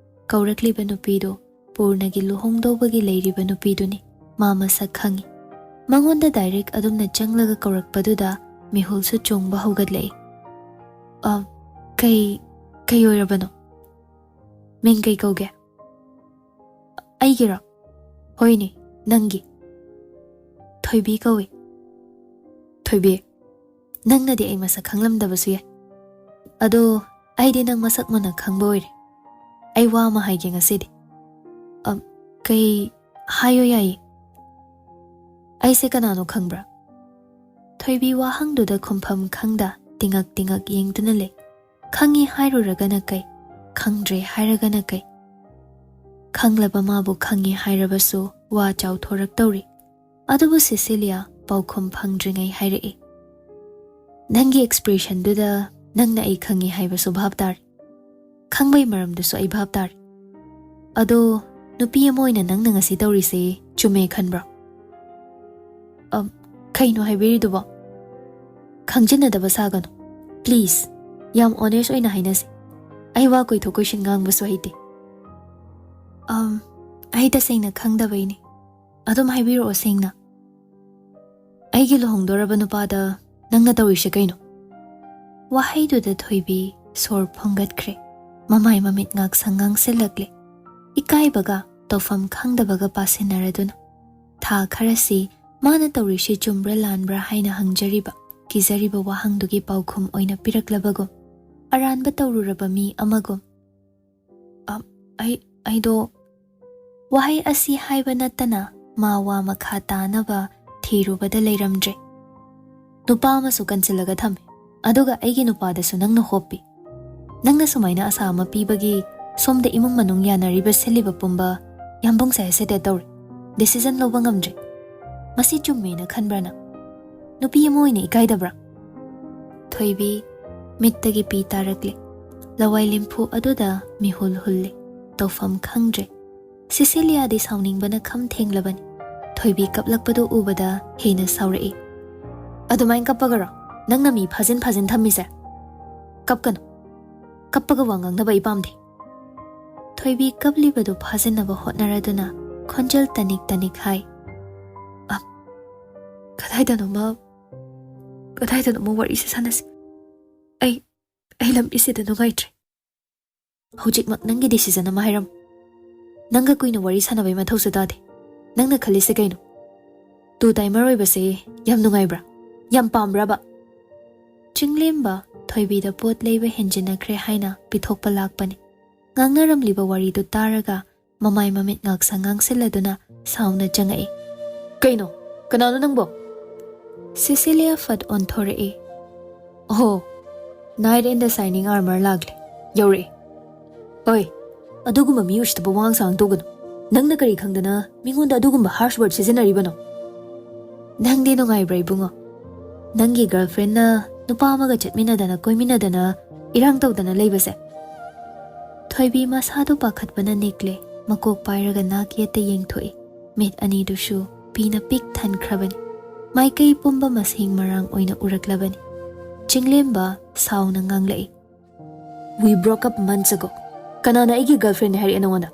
ꯀꯧꯔꯛꯂꯤꯕ ꯅꯨꯄꯤꯗꯨ ꯄꯨꯔꯅꯒꯤ ꯂꯨꯍꯣꯡꯗꯧꯕꯒꯤ ꯂꯩꯔꯤꯕ ꯅꯨꯄꯤꯗꯨꯅꯤ꯫ ꯃꯥ ꯃꯁꯛ ꯈꯪꯏ꯫ ꯃꯉꯣꯟꯗ ꯗꯥꯏꯔꯦꯛ ꯑꯗꯨꯝꯅ ꯆꯪꯂꯒ ꯀꯧꯔꯛꯄꯗꯨꯗ ꯃꯤꯍꯨꯜꯁꯨ ꯆꯣꯡꯕ ꯍꯧꯒꯠꯂꯛꯏ꯫ "ꯑ, ꯀꯩ, ꯀꯩ ꯑꯣꯏꯔꯕꯅꯣ? ꯃꯤꯡ ꯀꯩ ꯀꯧꯒꯦ?" "ꯑꯩꯒꯤꯔꯣ?" "ꯍꯣꯏꯅꯦ, ꯅꯪꯒꯤ꯫" "ꯊꯣꯏꯕꯤ ꯀꯧꯏ꯫" "ꯊꯣꯏꯕꯤ, ꯅꯪꯅꯗꯤ ꯑꯩ ꯃꯁꯛ ꯈꯪꯂꯝꯗꯕꯁꯨ ꯌꯥꯏ꯫ ꯑꯗꯣ ꯑꯩꯗꯤ ꯅꯪ ꯃꯁꯛ ꯃꯨꯟꯅ ꯈꯪꯕ ꯑꯣꯏꯔꯦ꯫ ꯑꯩ ꯋꯥ ꯑꯃ ꯍꯥꯏꯒꯦ ꯉꯁꯤꯗꯤ꯫" "ꯑ, ꯀꯩ? ꯍꯥꯏꯌꯣ, ꯌꯥꯏꯌꯦ꯫" "ꯑꯩꯁꯦ ꯀꯅꯥꯅꯣ ꯈꯪꯕ꯭ꯔꯥ?" ꯊꯣꯏꯕꯤ ꯋꯥꯍꯪꯗꯨꯗ ꯈꯨꯝꯐꯝ ꯈꯪꯗ ꯇꯤꯉꯛ ꯇꯤꯉꯛ ꯌꯦꯡꯗꯨꯅ ꯂꯩ꯫ ꯈꯪꯉꯤ ꯍꯥꯏꯔꯨꯔꯒꯅ ꯀꯩ? ꯈꯪꯗ꯭ꯔꯦ ꯍꯥꯏꯔꯒꯅ ꯀꯩ? ꯈꯪꯂꯕ ꯃꯥꯕꯨ ꯈꯪꯉꯤ ꯍꯥꯏꯔꯕꯁꯨ ꯋꯥ ꯆꯥꯎꯊꯣꯔꯛꯇꯧꯔꯤ꯫ ꯑꯗꯨꯕꯨ ꯁꯤꯁꯤꯂꯤꯌꯥ ꯄꯥꯎꯈꯨꯝ ꯐꯪꯗ꯭ꯔꯤꯉꯩ ꯍꯥꯏꯔꯛꯏ꯫ "ꯅꯪꯒꯤ ꯑꯦꯛꯁꯄ꯭ꯔꯦꯁꯟꯗꯨꯗ ꯅꯪꯅ ꯑꯩ ꯈꯪꯉꯤ ꯍꯥꯏꯕꯁꯨ ꯚꯥꯞ ꯇꯥꯔꯦ꯫ ꯈꯪꯕꯩ ꯃꯔꯝꯗꯨꯁꯨ ꯑꯩ ꯚꯥꯞ ꯇꯥꯔꯦ꯫ ꯑꯗꯣ ꯅꯨꯄꯤ ꯑꯃ ꯑꯣꯏꯅ ꯅꯪꯅ ꯉꯁꯤ ꯇꯧꯔꯤꯁꯦ ꯆꯨꯝꯃꯦ ꯈꯟꯕ꯭ꯔꯣ?" "ꯑꯝ, ꯀꯩꯅꯣ ꯍꯥꯏꯕꯤꯔꯤꯗꯨꯕꯣ? ꯈꯪꯖꯤꯟꯅꯗꯕ ꯁꯥꯒꯅꯨ꯫ ꯄ꯭ꯂꯤꯖ, ꯌꯥꯝ ꯑꯣꯅꯦꯁ ꯑꯣꯏꯅ ꯍꯥꯏꯅꯁꯤ꯫ ꯑꯩ ꯋꯥ ꯀꯣꯏꯊꯣꯛ ꯀꯣꯏꯁꯤꯟ ꯉꯥꯡꯕꯁꯨ ꯍꯩꯇꯦ꯫" "ꯑꯝ, ꯑꯩ ꯇꯁꯦꯡꯅ ꯈꯪꯗꯕꯩꯅꯦ꯫ ꯑꯗꯨꯝ ꯍꯥꯏꯕꯤꯔꯛꯑꯣ ꯁꯦꯡꯅ꯫ ꯑꯩꯒꯤ ꯂꯨꯍꯣꯡꯗꯣꯔꯕ ꯅꯨꯄꯥꯗ ꯅꯪꯅ ꯇꯧꯔꯤꯁꯦ ꯀꯩꯅꯣ?" ꯋꯥꯍꯩꯗꯨꯗ ꯊꯣꯏꯕꯤ ꯁꯣꯔ ꯐꯨꯡꯒꯠꯈ꯭ꯔꯦ꯫ ꯃꯃꯥꯏ ꯃꯃꯤꯠ ꯉꯥꯛꯁꯪ ꯉꯥꯡꯁꯤꯜꯂꯛꯂꯦ꯫ ꯏꯀꯥꯏꯕꯒ ꯇꯧꯐꯝ ꯈꯪꯗꯕꯒ ꯄꯥꯁꯤꯟꯅꯔꯗꯨꯅ ꯊꯥ ꯈꯔꯁꯤ ꯃꯥꯅ ꯇꯧꯔꯤꯁꯤ ꯆꯨꯝꯕ꯭ꯔꯥ ꯂꯥꯟꯕ꯭ꯔꯥ ꯍꯥꯏꯅ ꯍꯪꯖꯔꯤꯕ, ꯀꯤꯖꯔꯤꯕ ꯋꯥꯍꯪꯗꯨꯒꯤ ꯄꯥꯎꯈꯨꯝ ꯑꯣꯏꯅ ꯄꯤꯔꯛꯂꯕꯒꯨꯝ, ꯑꯔꯥꯟꯕ ꯇꯧꯔꯨꯔꯕ ꯃꯤ ꯑꯃꯒꯨꯝ꯫ "ꯑ, ꯑꯩ, ꯑꯩꯗꯣ" ꯋꯥꯍꯩ ꯑꯁꯤ ꯍꯥꯏꯕ ꯅꯠꯇꯅ ꯃꯥ ꯋꯥ ꯃꯈꯥ ꯇꯥꯅꯕ ꯊꯤꯔꯨꯕꯗ ꯂꯩꯔꯝꯗ꯭ꯔꯦ꯫ "ꯅꯨꯄꯥ ꯑꯃꯁꯨ ꯀꯟꯁꯤꯜꯂꯒ ꯊꯝꯃꯦ, ꯑꯗꯨꯒ ꯑꯩꯒꯤ ꯅꯨꯄꯥꯗꯁꯨ ꯅꯪꯅ ꯍꯣꯞꯄꯤ꯫ ꯅꯪꯅ ꯁꯨꯃꯥꯏꯅ ꯑꯁꯥ ꯑꯃ ꯄꯤꯕꯒꯤ ꯁꯣꯝꯗ ꯏꯃꯨꯡ ꯃꯅꯨꯡ ꯌꯥꯅꯔꯤꯕ ꯁꯤꯜꯂꯤꯕ ꯄꯨꯝꯕ ꯌꯥꯝꯕꯨꯡꯁꯦ ꯍꯦꯁꯤꯇꯦꯠ ꯇꯧꯔꯦ꯫ ꯗꯤꯁꯤꯖꯟ ꯂꯧꯕ ꯉꯝꯗ꯭ꯔꯦ꯫ ꯃꯁꯤ ꯆꯨꯝꯃꯦꯅ ꯈꯟꯕ꯭ꯔꯥ ꯅꯪ? ꯅꯨꯄꯤ ꯑꯃ ꯑꯣꯏꯅ ꯏꯀꯥꯏꯗꯕ꯭ꯔꯥ?" ꯊꯣꯏꯕꯤ ꯃꯤꯠꯇꯒꯤ ꯄꯤ ꯇꯥꯔꯛꯂꯦ꯫ ꯂꯋꯥꯏ ꯂꯤꯝꯐꯨ ꯑꯗꯨꯗ ꯃꯤꯍꯨꯜ ꯍꯨꯜꯂꯦ꯫ ꯇꯧꯐꯝ ꯈꯪꯗ꯭ꯔꯦ꯫ ꯁꯤꯁꯤꯂꯤꯌꯥꯗꯤ ꯁꯥꯎꯅꯤꯡꯕꯅ ꯈꯝ ꯊꯦꯡꯂꯕꯅꯤ꯫ ꯊꯣꯏꯕꯤ ꯀꯞꯂꯛꯄꯗꯨ ꯎꯕꯗ ꯍꯦꯟꯅ ꯁꯥꯎꯔꯛꯏ꯫ "ꯑꯗꯨꯃꯥꯏꯅ ꯀꯞꯄꯒꯔꯣ ꯅꯪꯅ ꯃꯤ ꯐꯥꯖꯤꯟ ꯐꯥꯖꯤꯟ ꯊꯝꯃꯤꯁꯦ? ꯀꯞꯀꯅꯨ꯫ ꯀꯞꯄꯒ ꯋꯥ ꯉꯥꯡꯅꯕ ꯑꯩ ꯄꯥꯝꯗꯦ꯫" ꯊꯣꯏꯕꯤ ꯀꯞꯂꯤꯕꯗꯨ ꯐꯥꯖꯤꯟꯅꯕ ꯍꯣꯠꯅꯔꯗꯨꯅ ꯈꯣꯟꯖꯦꯜ ꯇꯅꯤꯛ ꯇꯅꯤꯛ ꯍꯥꯏ꯫ "ꯑ, ꯀꯗꯥꯏꯗꯅꯣꯃ, ꯀꯗꯥꯏꯗꯅꯣꯃ ꯋꯥꯔꯤꯁꯦ ꯁꯥꯟꯅꯁꯤ꯫ ꯑꯩ, ꯑꯩ ꯂꯝꯕꯤꯁꯤꯗ ꯅꯨꯡꯉꯥꯏꯇ꯭ꯔꯦ꯫ ꯍꯧꯖꯤꯛꯃꯛ ꯅꯪꯒꯤ ꯗꯤꯁꯤꯖꯟ ꯑꯃ ꯍꯥꯏꯔꯝꯃꯨ꯫ ꯅꯪꯒ ꯀꯨꯏꯅ ꯋꯥꯔꯤ ꯁꯥꯟꯅꯕꯩ ꯃꯊꯧꯁꯨ ꯇꯥꯗꯦ꯫ ꯅꯪꯅ ꯈꯜꯂꯤꯁꯦ ꯀꯩꯅꯣ? ꯇꯨ ꯇꯥꯏꯃꯔ ꯑꯣꯏꯕꯁꯦ ꯌꯥꯝ ꯅꯨꯡꯉꯥꯏꯕ꯭ꯔꯥ? ꯌꯥꯝ ꯄꯥꯝꯕ꯭ꯔꯕ?" ꯆꯤꯡꯂꯦꯝꯕ ꯊꯣꯏꯕꯤꯗ ꯄꯣꯠ ꯂꯩꯕ ꯍꯦꯟꯖꯤꯟꯅꯈ꯭ꯔꯦ ꯍꯥꯏꯅ ꯄꯤꯊꯣꯛꯄ ꯂꯥꯛꯄꯅꯤ꯫ ꯉꯥꯡꯅꯔꯝꯂꯤꯕ ꯋꯥꯔꯤꯗꯨ ꯇꯥꯔꯒ ꯃꯃꯥꯏ ꯃꯃꯤꯠ ꯉꯥꯛꯁꯪ ꯉꯥꯡꯁꯤꯜꯂꯗꯨꯅ ꯁꯥꯎꯅ ꯆꯪꯉꯛꯏ꯫ "ꯀꯩꯅꯣ? ꯀꯅꯥꯅꯣ ꯅꯪꯕꯣ?" ꯁꯤꯁꯤꯂꯤꯌꯥ ꯐꯠ ꯑꯣꯟꯊꯣꯔꯛꯏ꯫ "ꯑꯣꯍꯣ, Knight in the Shining Armor ꯂꯥꯛꯂꯦ꯫ ꯌꯧꯔꯛꯑꯦ꯫ ꯑꯣꯏ, ꯑꯗꯨꯒꯨꯝꯕ ꯃꯤ ꯎꯁꯤꯠꯇꯕ ꯋꯥꯉꯥꯡ ꯁꯉꯥꯡ ꯇꯧꯒꯅꯨ꯫ ꯅꯪꯅ ꯀꯔꯤ ꯈꯪꯗꯅ ꯃꯤꯉꯣꯟꯗ ꯑꯗꯨꯒꯨꯝꯕ harsh word ꯁꯤꯖꯤꯟꯅꯔꯤꯕꯅꯣ? ꯅꯪꯗꯤ ꯅꯨꯡꯉꯥꯏꯕ꯭ꯔꯥ ꯏꯕꯨꯡꯉꯣ? ꯅꯪꯒꯤ ꯒꯔꯜꯐ꯭ꯔꯦꯟꯅ ꯅꯨꯄꯥ ꯑꯃꯒ ꯆꯠꯃꯤꯟꯅꯗꯅ ꯀꯣꯏꯃꯤꯟꯅꯗꯅ ꯏꯔꯥꯡ ꯇꯧꯗꯅ ꯂꯩꯕꯁꯦ?" ꯊꯣꯏꯕꯤ ꯃꯁꯥꯗꯨ ꯄꯥꯈꯠꯄꯅ ꯅꯤꯛꯂꯦ꯫ ꯃꯀꯣꯛ ꯄꯥꯏꯔꯒ ꯅꯥꯛ ꯌꯦꯠꯇ ꯌꯦꯡꯊꯣꯛꯏ꯫ ꯃꯤꯠ ꯑꯅꯤꯗꯨꯁꯨ ꯄꯤꯅ ꯄꯤꯛ ꯊꯟꯈ꯭ꯔꯕꯅꯤ꯫ ꯃꯥꯏꯀꯩ ꯄꯨꯝꯕ ꯃꯁꯦꯡ ꯃꯔꯥꯡ ꯑꯣꯏꯅ ꯎꯔꯛꯂꯕꯅꯤ꯫ ꯆꯤꯡꯂꯦꯝꯕ ꯁꯥꯎꯅ ꯉꯥꯡꯂꯛꯏ꯫ "We broke up months ago꯫ ꯀꯅꯥꯅ ꯑꯩꯒꯤ ꯒꯔꯜꯐ꯭ꯔꯦꯟꯅꯦ ꯍꯥꯏꯔꯛꯑꯦ ꯅꯉꯣꯟꯗ?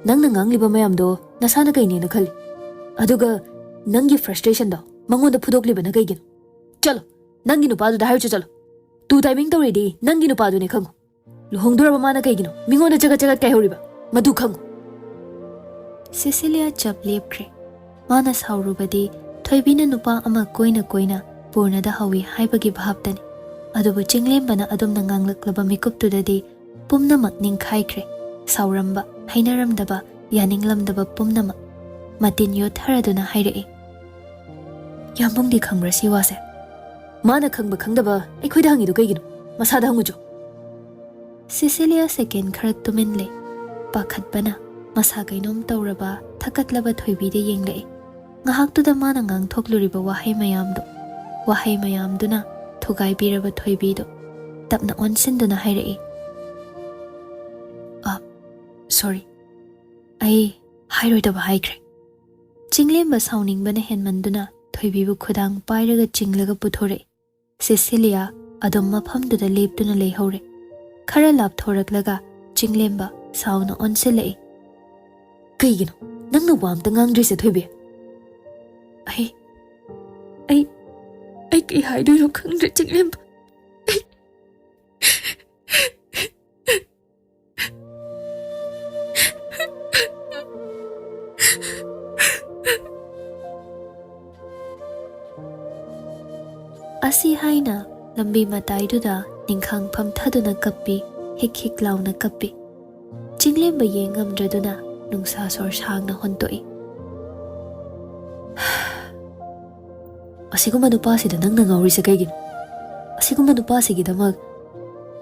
ꯅꯪꯅ ꯉꯥꯡꯂꯤꯕ ꯃꯌꯥꯝꯗꯣ ꯅꯁꯥꯅ ꯀꯩꯅꯦꯅ ꯈꯜꯂꯤ? ꯑꯗꯨꯒ ꯅꯪꯒꯤ ꯐ꯭ꯔꯁꯇ꯭ꯔꯦꯁꯟꯗꯣ ꯃꯉꯣꯟꯗ ꯐꯨꯗꯣꯛꯂꯤꯕꯅ ꯀꯩꯒꯤꯅꯣ? ꯆꯠꯂꯣ, ꯅꯪꯒꯤ ꯅꯨꯄꯥꯗꯨꯗ ꯍꯥꯏꯔꯨꯆꯣ, ꯆꯠꯂꯣ꯫ ꯇꯨ ꯇꯥꯏꯃꯤꯡ ꯇꯧꯔꯤꯗꯤ ꯅꯪꯒꯤ ꯅꯨꯄꯥꯗꯨꯅꯦ ꯈꯪꯉꯨ꯫" ꯂꯨꯍꯣꯡꯗꯣꯔꯕ ꯃꯥꯅ ꯀꯩꯒꯤꯅꯣ ꯃꯤꯉꯣꯟꯗ ꯆꯒꯠ ꯆꯒꯠ ꯀꯥꯏꯍꯧꯔꯤꯕ? ꯃꯗꯨ ꯈꯪꯉꯨ꯫ ꯁꯦꯁꯤꯂꯤꯌꯥ ꯆꯞ ꯂꯦꯞꯈ꯭ꯔꯦ꯫ ꯃꯥꯅ ꯁꯥꯎꯔꯨꯕꯗꯤ ꯊꯣꯏꯕꯤꯅ ꯅꯨꯄꯥ ꯑꯃ ꯀꯣꯏꯅ ꯀꯣꯏꯅ ꯄꯨꯔꯅꯗ ꯍꯧꯏ ꯍꯥꯏꯕꯒꯤ ꯚꯥꯞꯇꯅꯤ꯫ ꯑꯗꯨꯕꯨ ꯆꯤꯡꯂꯦꯝꯕꯅ ꯑꯗꯨꯝꯅ ꯉꯥꯡꯂꯛꯂꯕ ꯃꯤꯀꯨꯞꯇꯨꯗꯗꯤ ꯄꯨꯝꯅꯃꯛ ꯅꯤꯡꯈꯥꯏꯈ꯭ꯔꯦ꯫ ꯁꯥꯎꯔꯝꯕ, ꯍꯩꯅꯔꯝꯗꯕ, ꯌꯥꯅꯤꯡꯂꯝꯗꯕ ꯄꯨꯝꯅꯃꯛ꯫ ꯃꯇꯤꯟ ꯌꯣꯠꯊꯔꯗꯨꯅ ꯍꯥꯏꯔꯛꯏ, "ꯌꯥꯝꯕꯨꯡꯗꯤ ꯈꯪꯕ꯭ꯔꯥ ꯁꯤ ꯋꯥꯁꯦ?" "ꯃꯥꯅ ꯈꯪꯕ ꯈꯪꯗꯕ ꯑꯩꯈꯣꯏꯗ ꯍꯪꯉꯤꯗꯨ ꯀꯩꯒꯤꯅꯣ? ꯃꯁꯥꯗ ꯍꯪꯉꯨꯆꯣ꯫" ꯁꯤꯁꯤꯂꯤꯌꯥ ꯁꯦꯀꯦꯟ ꯈꯔ ꯇꯨꯃꯤꯟ ꯂꯩ꯫ ꯄꯥꯈꯠꯄꯅ ꯃꯁꯥ ꯀꯩꯅꯣꯝ ꯇꯧꯔꯕ ꯊꯛꯀꯠꯂꯕ ꯊꯣꯏꯕꯤꯗ ꯌꯦꯡꯂꯛꯏ꯫ ꯉꯥꯏꯍꯥꯛꯇꯨꯗ ꯃꯥꯅ ꯉꯥꯡꯊꯣꯛꯂꯨꯔꯤꯕ ꯋꯥꯍꯩ ꯃꯌꯥꯝꯗꯣ, ꯋꯥꯍꯩ ꯃꯌꯥꯝꯗꯨꯅ ꯊꯨꯒꯥꯏꯕꯤꯔꯕ ꯊꯣꯏꯕꯤꯗꯣ ꯇꯞꯅ ꯑꯣꯟꯁꯤꯟꯗꯨꯅ ꯍꯥꯏꯔꯛꯏ, "ꯑ, ꯁꯣꯔꯤ, ꯑꯩ ꯍꯥꯏꯔꯣꯏꯗꯕ ꯍꯥꯏꯈ꯭ꯔꯦ꯫" ꯆꯤꯡꯂꯦꯝꯕ ꯁꯥꯎꯅꯤꯡꯕꯅ ꯍꯦꯟꯃꯟꯗꯨꯅ ꯊꯣꯏꯕꯤꯕꯨ ꯈꯨꯗꯥꯡ ꯄꯥꯏꯔꯒ ꯆꯤꯡꯂꯒ ꯄꯨꯊꯣꯔꯛꯏ꯫ ꯁꯦꯁꯤꯂꯤꯌꯥ ꯑꯗꯨꯝ ꯃꯐꯝꯗꯨꯗ ꯂꯦꯞꯇꯨꯅ ꯂꯩꯍꯧꯔꯦ꯫ ꯈꯔ ꯂꯥꯞꯊꯣꯔꯛꯂꯒ ꯆꯤꯡꯂꯦꯝꯕ ꯁꯥꯎꯅ ꯑꯣꯟꯁꯤꯜꯂꯛꯏ꯫ "ꯀꯩꯒꯤꯅꯣ ꯅꯪꯅ ꯋꯥ ꯑꯝꯇ ꯉꯥꯡꯗ꯭ꯔꯤꯁꯦ, ꯊꯣꯏꯕꯤ?" "ꯑꯩ, ꯑꯩ, ꯑꯩ ꯀꯩ ꯍꯥꯏꯗꯣꯏꯅꯣ ꯈꯪꯗ꯭ꯔꯦ, ꯆꯤꯡꯂꯦꯝꯕ꯫ ꯑꯩ" ꯑꯁꯤ ꯍꯥꯏꯅ ꯂꯝꯕꯤ ꯃꯇꯥꯏꯗꯨꯗ ꯅꯤꯡꯈꯥꯡ ꯐꯝꯊꯗꯨꯅ ꯀꯞꯄꯤ, ꯍꯤꯛ ꯍꯤꯛ ꯂꯥꯎꯅ ꯀꯞꯄꯤ꯫ ꯆꯤꯡꯂꯦꯝꯕ ꯌꯦꯡ ꯉꯝꯗ꯭ꯔꯗꯨꯅ ꯅꯨꯡꯁꯥ ꯁꯣꯔ ꯁꯥꯡꯅ ꯍꯣꯟꯇꯣꯛꯏ꯫ "ꯑꯁꯤꯒꯨꯝꯕ ꯅꯨꯄꯥꯁꯤꯗ ꯅꯪꯅ ꯉꯥꯎꯔꯤꯁꯦ ꯀꯩꯒꯤꯅꯣ? ꯑꯁꯤꯒꯨꯝꯕ ꯅꯨꯄꯥꯁꯤꯒꯤꯗꯃꯛ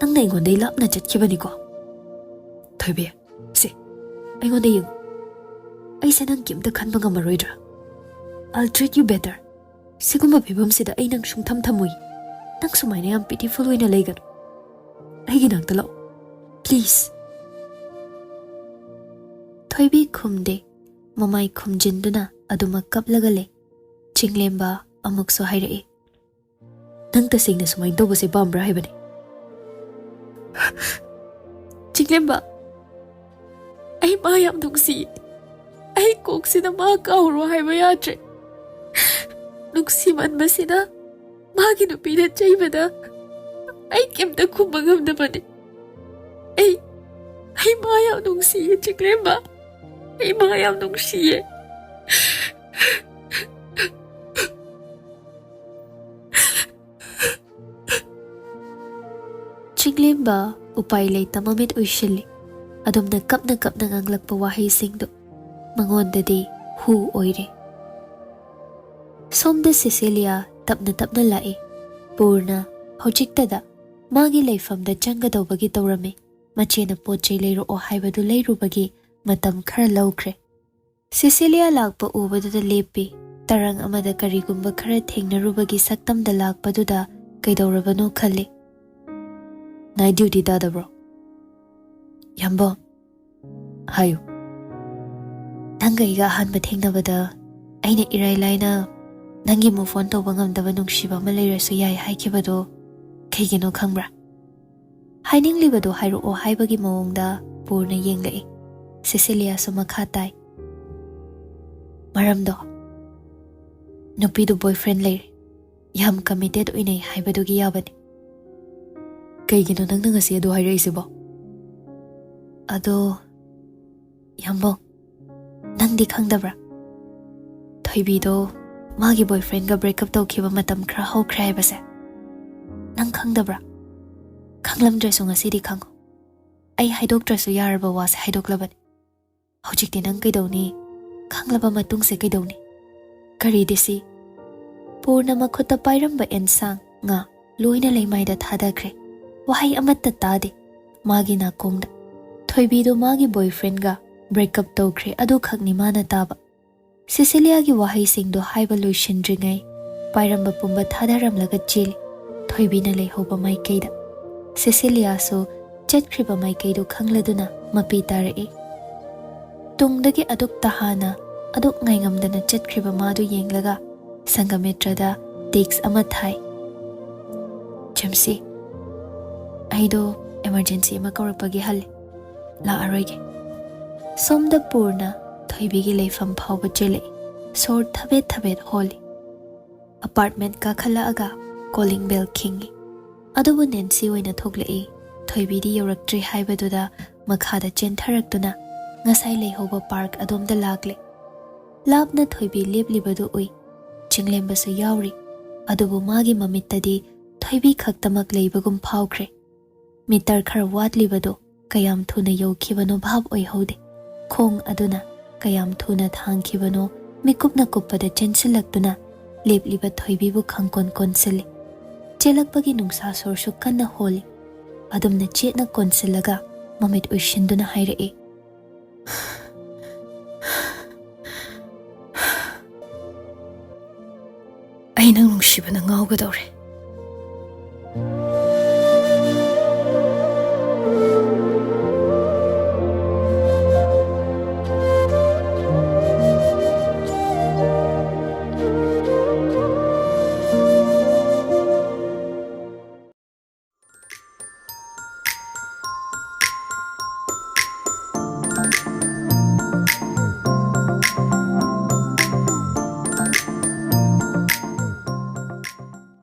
ꯅꯪꯅ ꯑꯩꯉꯣꯟꯗꯩ ꯂꯥꯞꯅ ꯆꯠꯈꯤꯕꯅꯤꯀꯣ?" "ꯊꯣꯏꯕꯤ, ꯁꯦ, ꯑꯩꯉꯣꯟꯗ ꯌꯦꯡꯉꯨ꯫ ꯑꯩꯁꯦ ꯅꯪ ꯀꯩꯝꯇ ꯈꯟꯕ ꯉꯝꯃꯔꯣꯏꯗ꯭ꯔꯥ? I'll treat you better꯫ ꯁꯤꯒꯨꯝꯕ ꯐꯤꯕꯝꯁꯤꯗ ꯑꯩ ꯅꯪ ꯁꯨꯡꯊꯝ ꯊꯝꯃꯣꯏ꯫ ꯅꯪ ꯁꯨꯃꯥꯏꯅ ꯌꯥꯝ pitiful ꯑꯣꯏꯅ ꯂꯩꯒꯅꯨ꯫ ꯑꯩꯒꯤ ꯅꯥꯛꯇ ꯂꯥꯛꯑꯣ, please꯫" ꯊꯣꯏꯕꯤ ꯈꯨꯝꯗꯦ꯫ ꯃꯃꯥꯏ ꯈꯨꯝꯖꯤꯟꯗꯨꯅ ꯑꯗꯨꯃꯛ ꯀꯞꯂꯒ ꯂꯩ꯫ ꯆꯤꯡꯂꯦꯝꯕ ꯑꯃꯨꯛꯁꯨ ꯍꯥꯏꯔꯛꯏ, "ꯅꯪ ꯇꯁꯦꯡꯅ ꯁꯨꯃꯥꯏꯅ ꯇꯧꯕꯁꯦ ꯄꯥꯝꯕ꯭ꯔꯥ ꯍꯥꯏꯕꯅꯦ?" "ꯆꯤꯡꯂꯦꯝꯕ, ꯑꯩ ꯃꯥ ꯌꯥꯝ ꯅꯨꯡꯁꯤ꯫ ꯑꯩ ꯀꯣꯛꯁꯤꯗ ꯃꯥ ꯀꯥꯎꯔꯣ ꯍꯥꯏꯕ ꯌꯥꯗ꯭ꯔꯦ꯫ ꯅꯨꯡꯁꯤꯃꯟꯕꯁꯤꯅ ꯃꯥꯒꯤ ꯅꯨꯄꯤꯅ ꯆꯩꯕꯗ ꯑꯩ ꯀꯩꯝꯇ ꯈꯨꯝꯕ ꯉꯝꯗꯕꯅꯤ꯫ ꯑꯩ ꯑꯩ ꯃꯥ ꯌꯥꯝ ꯅꯨꯡꯁꯤꯌꯦ, ꯆꯤꯡꯂꯦꯝꯕ꯫ ꯑꯩ ꯃꯥ ꯌꯥꯝ ꯅꯨꯡꯁꯤꯌꯦ꯫ ꯆꯤꯡꯂꯦꯝꯕ ꯎꯄꯥꯏ ꯂꯩꯇ ꯃꯃꯤꯠ ꯎꯏꯁꯤꯜꯂꯤ꯫ ꯑꯗꯨꯝꯅ ꯀꯞꯅ ꯀꯞꯅ ꯉꯥꯡꯂꯛꯄ ꯋꯥꯍꯩꯁꯤꯡꯗꯨ ꯃꯉꯣꯟꯗꯗꯤ ꯍꯨ ꯑꯣꯏꯔꯦ꯫ ꯁꯣꯝꯗ ꯁꯤꯁꯤꯂꯤꯌꯥ ꯇꯞꯅ ꯇꯞꯅ ꯂꯥꯛꯏ꯫ ꯄꯨꯔꯅ ꯍꯧꯖꯤꯛꯇꯗ ꯃꯥꯒꯤ ꯂꯩꯐꯝꯗ ꯆꯪꯒꯗꯧꯕꯒꯤ ꯇꯧꯔꯝꯃꯤ꯫ ꯃꯆꯦꯅ ꯄꯣꯠ ꯆꯩ ꯂꯩꯔꯛꯑꯣ ꯍꯥꯏꯕꯗꯨ ꯂꯩꯔꯨꯕꯒꯤ ꯃꯇꯝ ꯈꯔ ꯂꯧꯈ꯭ꯔꯦ꯫ ꯁꯤꯁꯤꯂꯤꯌꯥ ꯂꯥꯛꯄ ꯎꯕꯗꯨꯗ ꯂꯦꯞꯄꯤ꯫ ꯇꯔꯪ ꯑꯃꯗ ꯀꯔꯤꯒꯨꯝꯕ ꯈꯔ ꯊꯦꯡꯅꯔꯨꯕꯒꯤ ꯁꯛꯇꯝꯗ ꯂꯥꯛꯄꯗꯨꯗ ꯀꯩꯗꯧꯔꯕꯅꯣ ꯈꯜꯂꯤ꯫ "Night duty ꯇꯥꯗꯕ꯭ꯔꯣ?" "ꯌꯥꯝꯕꯣ, ꯍꯥꯏꯌꯨ꯫" "ꯅꯪꯒ ꯑꯩꯒ ꯑꯍꯥꯟꯕ ꯊꯦꯡꯅꯕꯗ ꯑꯩꯅ ꯏꯔꯥꯏ ꯂꯥꯏꯅ ꯅꯪꯒꯤ move on ꯇꯧꯕ ꯉꯝꯗꯕ ꯅꯨꯡꯁꯤꯕ ꯑꯃ ꯂꯩꯔꯁꯨ ꯌꯥꯏ ꯍꯥꯏꯈꯤꯕꯗꯣ ꯀꯩꯒꯤꯅꯣ ꯈꯪꯕ꯭ꯔꯥ? ꯍꯥꯏꯅꯤꯡꯂꯤꯕꯗꯣ ꯍꯥꯏꯔꯛꯑꯣ" ꯍꯥꯏꯕꯒꯤ ꯃꯑꯣꯡꯗ ꯄꯨꯔꯅ ꯌꯦꯡꯂꯛꯏ꯫ ꯁꯤꯁꯤꯂꯤꯌꯥꯁꯨ ꯃꯈꯥ ꯇꯥꯏ꯫ "ꯃꯔꯝꯗꯣ, ꯅꯨꯄꯤꯗꯨ boyfriend ꯂꯩꯔꯦ꯫ ꯌꯥꯝ committed ꯑꯣꯏꯅꯩ ꯍꯥꯏꯕꯗꯨꯒꯤ ꯌꯥꯕꯅꯤ꯫" "ꯀꯩꯒꯤꯅꯣ ꯅꯪꯅ ꯉꯁꯤ ꯑꯗꯨ ꯍꯥꯏꯔꯛꯏꯁꯤꯕꯣ?" "ꯑꯗꯣ, ꯌꯥꯝꯕꯣ, ꯅꯪꯗꯤ ꯈꯪꯗꯕ꯭ꯔꯥ? ꯊꯣꯏꯕꯤꯗꯣ ꯃꯥꯒꯤ boyfriendꯒ break up ꯇꯧꯈꯤꯕ ꯃꯇꯝ ꯈꯔ ꯍꯧꯈ꯭ꯔꯦ ꯍꯥꯏꯕꯁꯦ꯫ ꯅꯪ ꯈꯪꯗꯕ꯭ꯔꯥ? ꯈꯪꯂꯝꯗ꯭ꯔꯁꯨ ꯉꯁꯤꯗꯤ ꯈꯪꯉꯣ꯫ ꯑꯩ ꯍꯥꯏꯗꯣꯛꯇ꯭ꯔꯁꯨ ꯌꯥꯔꯕ ꯋꯥꯁꯦ ꯍꯥꯏꯗꯣꯛꯂꯕꯅꯤ꯫ ꯍꯧꯖꯤꯛꯇꯤ ꯅꯪ ꯀꯩꯗꯧꯅꯤ? ꯈꯪꯂꯕ ꯃꯇꯨꯡꯁꯦ ꯀꯩꯗꯧꯅꯤ?" "ꯀꯔꯤꯗꯤ ꯁꯤ?" ꯄꯨꯔꯅ ꯃꯈꯨꯠꯇ ꯄꯥꯏꯔꯝꯕ ꯑꯦꯟꯁꯥꯡ, ꯉꯥ ꯂꯣꯏꯅ ꯂꯩꯃꯥꯏꯗ ꯊꯥꯗꯈ꯭ꯔꯦ꯫ ꯋꯥꯍꯩ ꯑꯃꯠꯇ ꯇꯥꯗꯦ꯫ ꯃꯥꯒꯤ ꯅꯥꯀꯣꯡꯗ ꯊꯣꯏꯕꯤꯗꯨ ꯃꯥꯒꯤ boyfriendꯒ break up ꯇꯧꯈ꯭ꯔꯦ, ꯑꯗꯨꯈꯛꯅꯤ ꯃꯥꯅ ꯇꯥꯕ꯫ ꯁꯤꯁꯤꯂꯤꯌꯥꯒꯤ ꯋꯥꯍꯩꯁꯤꯡꯗꯨ ꯍꯥꯏꯕ ꯂꯣꯏꯁꯤꯟꯗ꯭ꯔꯤꯉꯩ ꯄꯥꯏꯔꯝꯕ ꯄꯨꯝꯕ ꯊꯥꯗꯔꯝꯂꯒ ꯆꯦꯜꯂꯤ, ꯊꯣꯏꯕꯤꯅ ꯂꯩꯍꯧꯕ ꯃꯥꯏꯀꯩꯗ꯫ ꯁꯤꯁꯤꯂꯤꯌꯥꯁꯨ ꯆꯠꯈ꯭ꯔꯤꯕ ꯃꯥꯏꯀꯩꯗꯨ ꯈꯪꯂꯗꯨꯅ ꯃꯄꯤ ꯇꯥꯔꯛꯏ꯫ ꯇꯨꯡꯗꯒꯤ ꯑꯗꯨꯛ ꯇꯍꯥꯅ, ꯑꯗꯨꯛ ꯉꯥꯏꯉꯝꯗꯅ ꯆꯠꯈ꯭ꯔꯤꯕ ꯃꯥꯗꯨ ꯌꯦꯡꯂꯒ ꯁꯪꯒꯃꯤꯇ꯭ꯔꯗ text ꯑꯃ ꯊꯥꯏ꯫ "ꯖꯦꯝꯁꯤ, ꯑꯩꯗꯣ emergency ꯑꯃ ꯀꯧꯔꯛꯄꯒꯤ ꯍꯜꯂꯦ, ꯂꯥꯛꯑꯔꯣꯏꯒꯦ꯫" ꯁꯣꯝꯗ ꯄꯨꯔꯅ ꯊꯣꯏꯕꯤꯒꯤ ꯂꯩꯐꯝ ꯐꯥꯎꯕ ꯆꯦꯜꯂꯛꯏ꯫ ꯁꯣꯔ ꯊꯕꯦꯠ ꯊꯕꯦꯠ ꯍꯣꯜꯂꯤ꯫ Apartment ꯀꯥꯈꯠꯂꯛꯑꯒ calling bell ꯈꯤꯡꯉꯤ꯫ ꯑꯗꯨꯕꯨ ꯅꯦꯟꯁꯤ ꯑꯣꯏꯅ ꯊꯣꯛꯂꯛꯏ꯫ ꯊꯣꯏꯕꯤꯗꯤ ꯌꯧꯔꯛꯇ꯭ꯔꯤ ꯍꯥꯏꯕꯗꯨꯗ ꯃꯈꯥꯗ ꯆꯦꯟꯊꯔꯛꯇꯨꯅ ꯉꯁꯥꯏ ꯂꯩꯍꯧꯕ ꯄꯥꯔꯛ ꯑꯗꯣꯝꯗ ꯂꯥꯛꯂꯦ꯫ ꯂꯥꯞꯅ ꯊꯣꯏꯕꯤ ꯂꯦꯞꯂꯤꯕꯗꯨ ꯎꯏ꯫ ꯆꯤꯡꯂꯦꯝꯕꯁꯨ ꯌꯥꯎꯔꯤ꯫ ꯑꯗꯨꯕꯨ ꯃꯥꯒꯤ ꯃꯃꯤꯠꯇꯗꯤ ꯊꯣꯏꯕꯤ ꯈꯛꯇꯃꯛ ꯂꯩꯕꯒꯨꯝ ꯐꯥꯎꯈ꯭ꯔꯦ꯫ ꯃꯤꯇꯔ ꯈꯔ ꯋꯥꯠꯂꯤꯕꯗꯨ ꯀꯌꯥꯝ ꯊꯨꯅ ꯌꯧꯈꯤꯕꯅꯣ ꯚꯥꯞ ꯑꯣꯏꯍꯧꯗꯦ꯫ ꯈꯣꯡ ꯑꯗꯨꯅ ꯀꯌꯥꯝ ꯊꯨꯅ ꯊꯥꯡꯈꯤꯕꯅꯣ ꯃꯤꯀꯨꯞꯅ ꯀꯨꯞꯄꯗ ꯆꯦꯟꯁꯤꯜꯂꯛꯇꯨꯅ ꯂꯦꯞꯂꯤꯕ ꯊꯣꯏꯕꯤꯕꯨ ꯈꯪꯀꯣꯟ ꯀꯣꯟꯁꯤꯜꯂꯤ꯫ ꯆꯦꯜꯂꯛꯄꯒꯤ ꯅꯨꯡꯁꯥ ꯁꯣꯔꯁꯨ ꯀꯟꯅ ꯍꯣꯜꯂꯤ꯫ ꯑꯗꯨꯝꯅ ꯆꯦꯠꯅ ꯀꯣꯟꯁꯤꯜꯂꯒ ꯃꯃꯤꯠ ꯎꯏꯁꯤꯟꯗꯨꯅ ꯍꯥꯏꯔꯛꯏ, "ꯑꯩ ꯅꯪ ꯅꯨꯡꯁꯤꯕꯅ ꯉꯥꯎꯒꯗꯧꯔꯦ꯫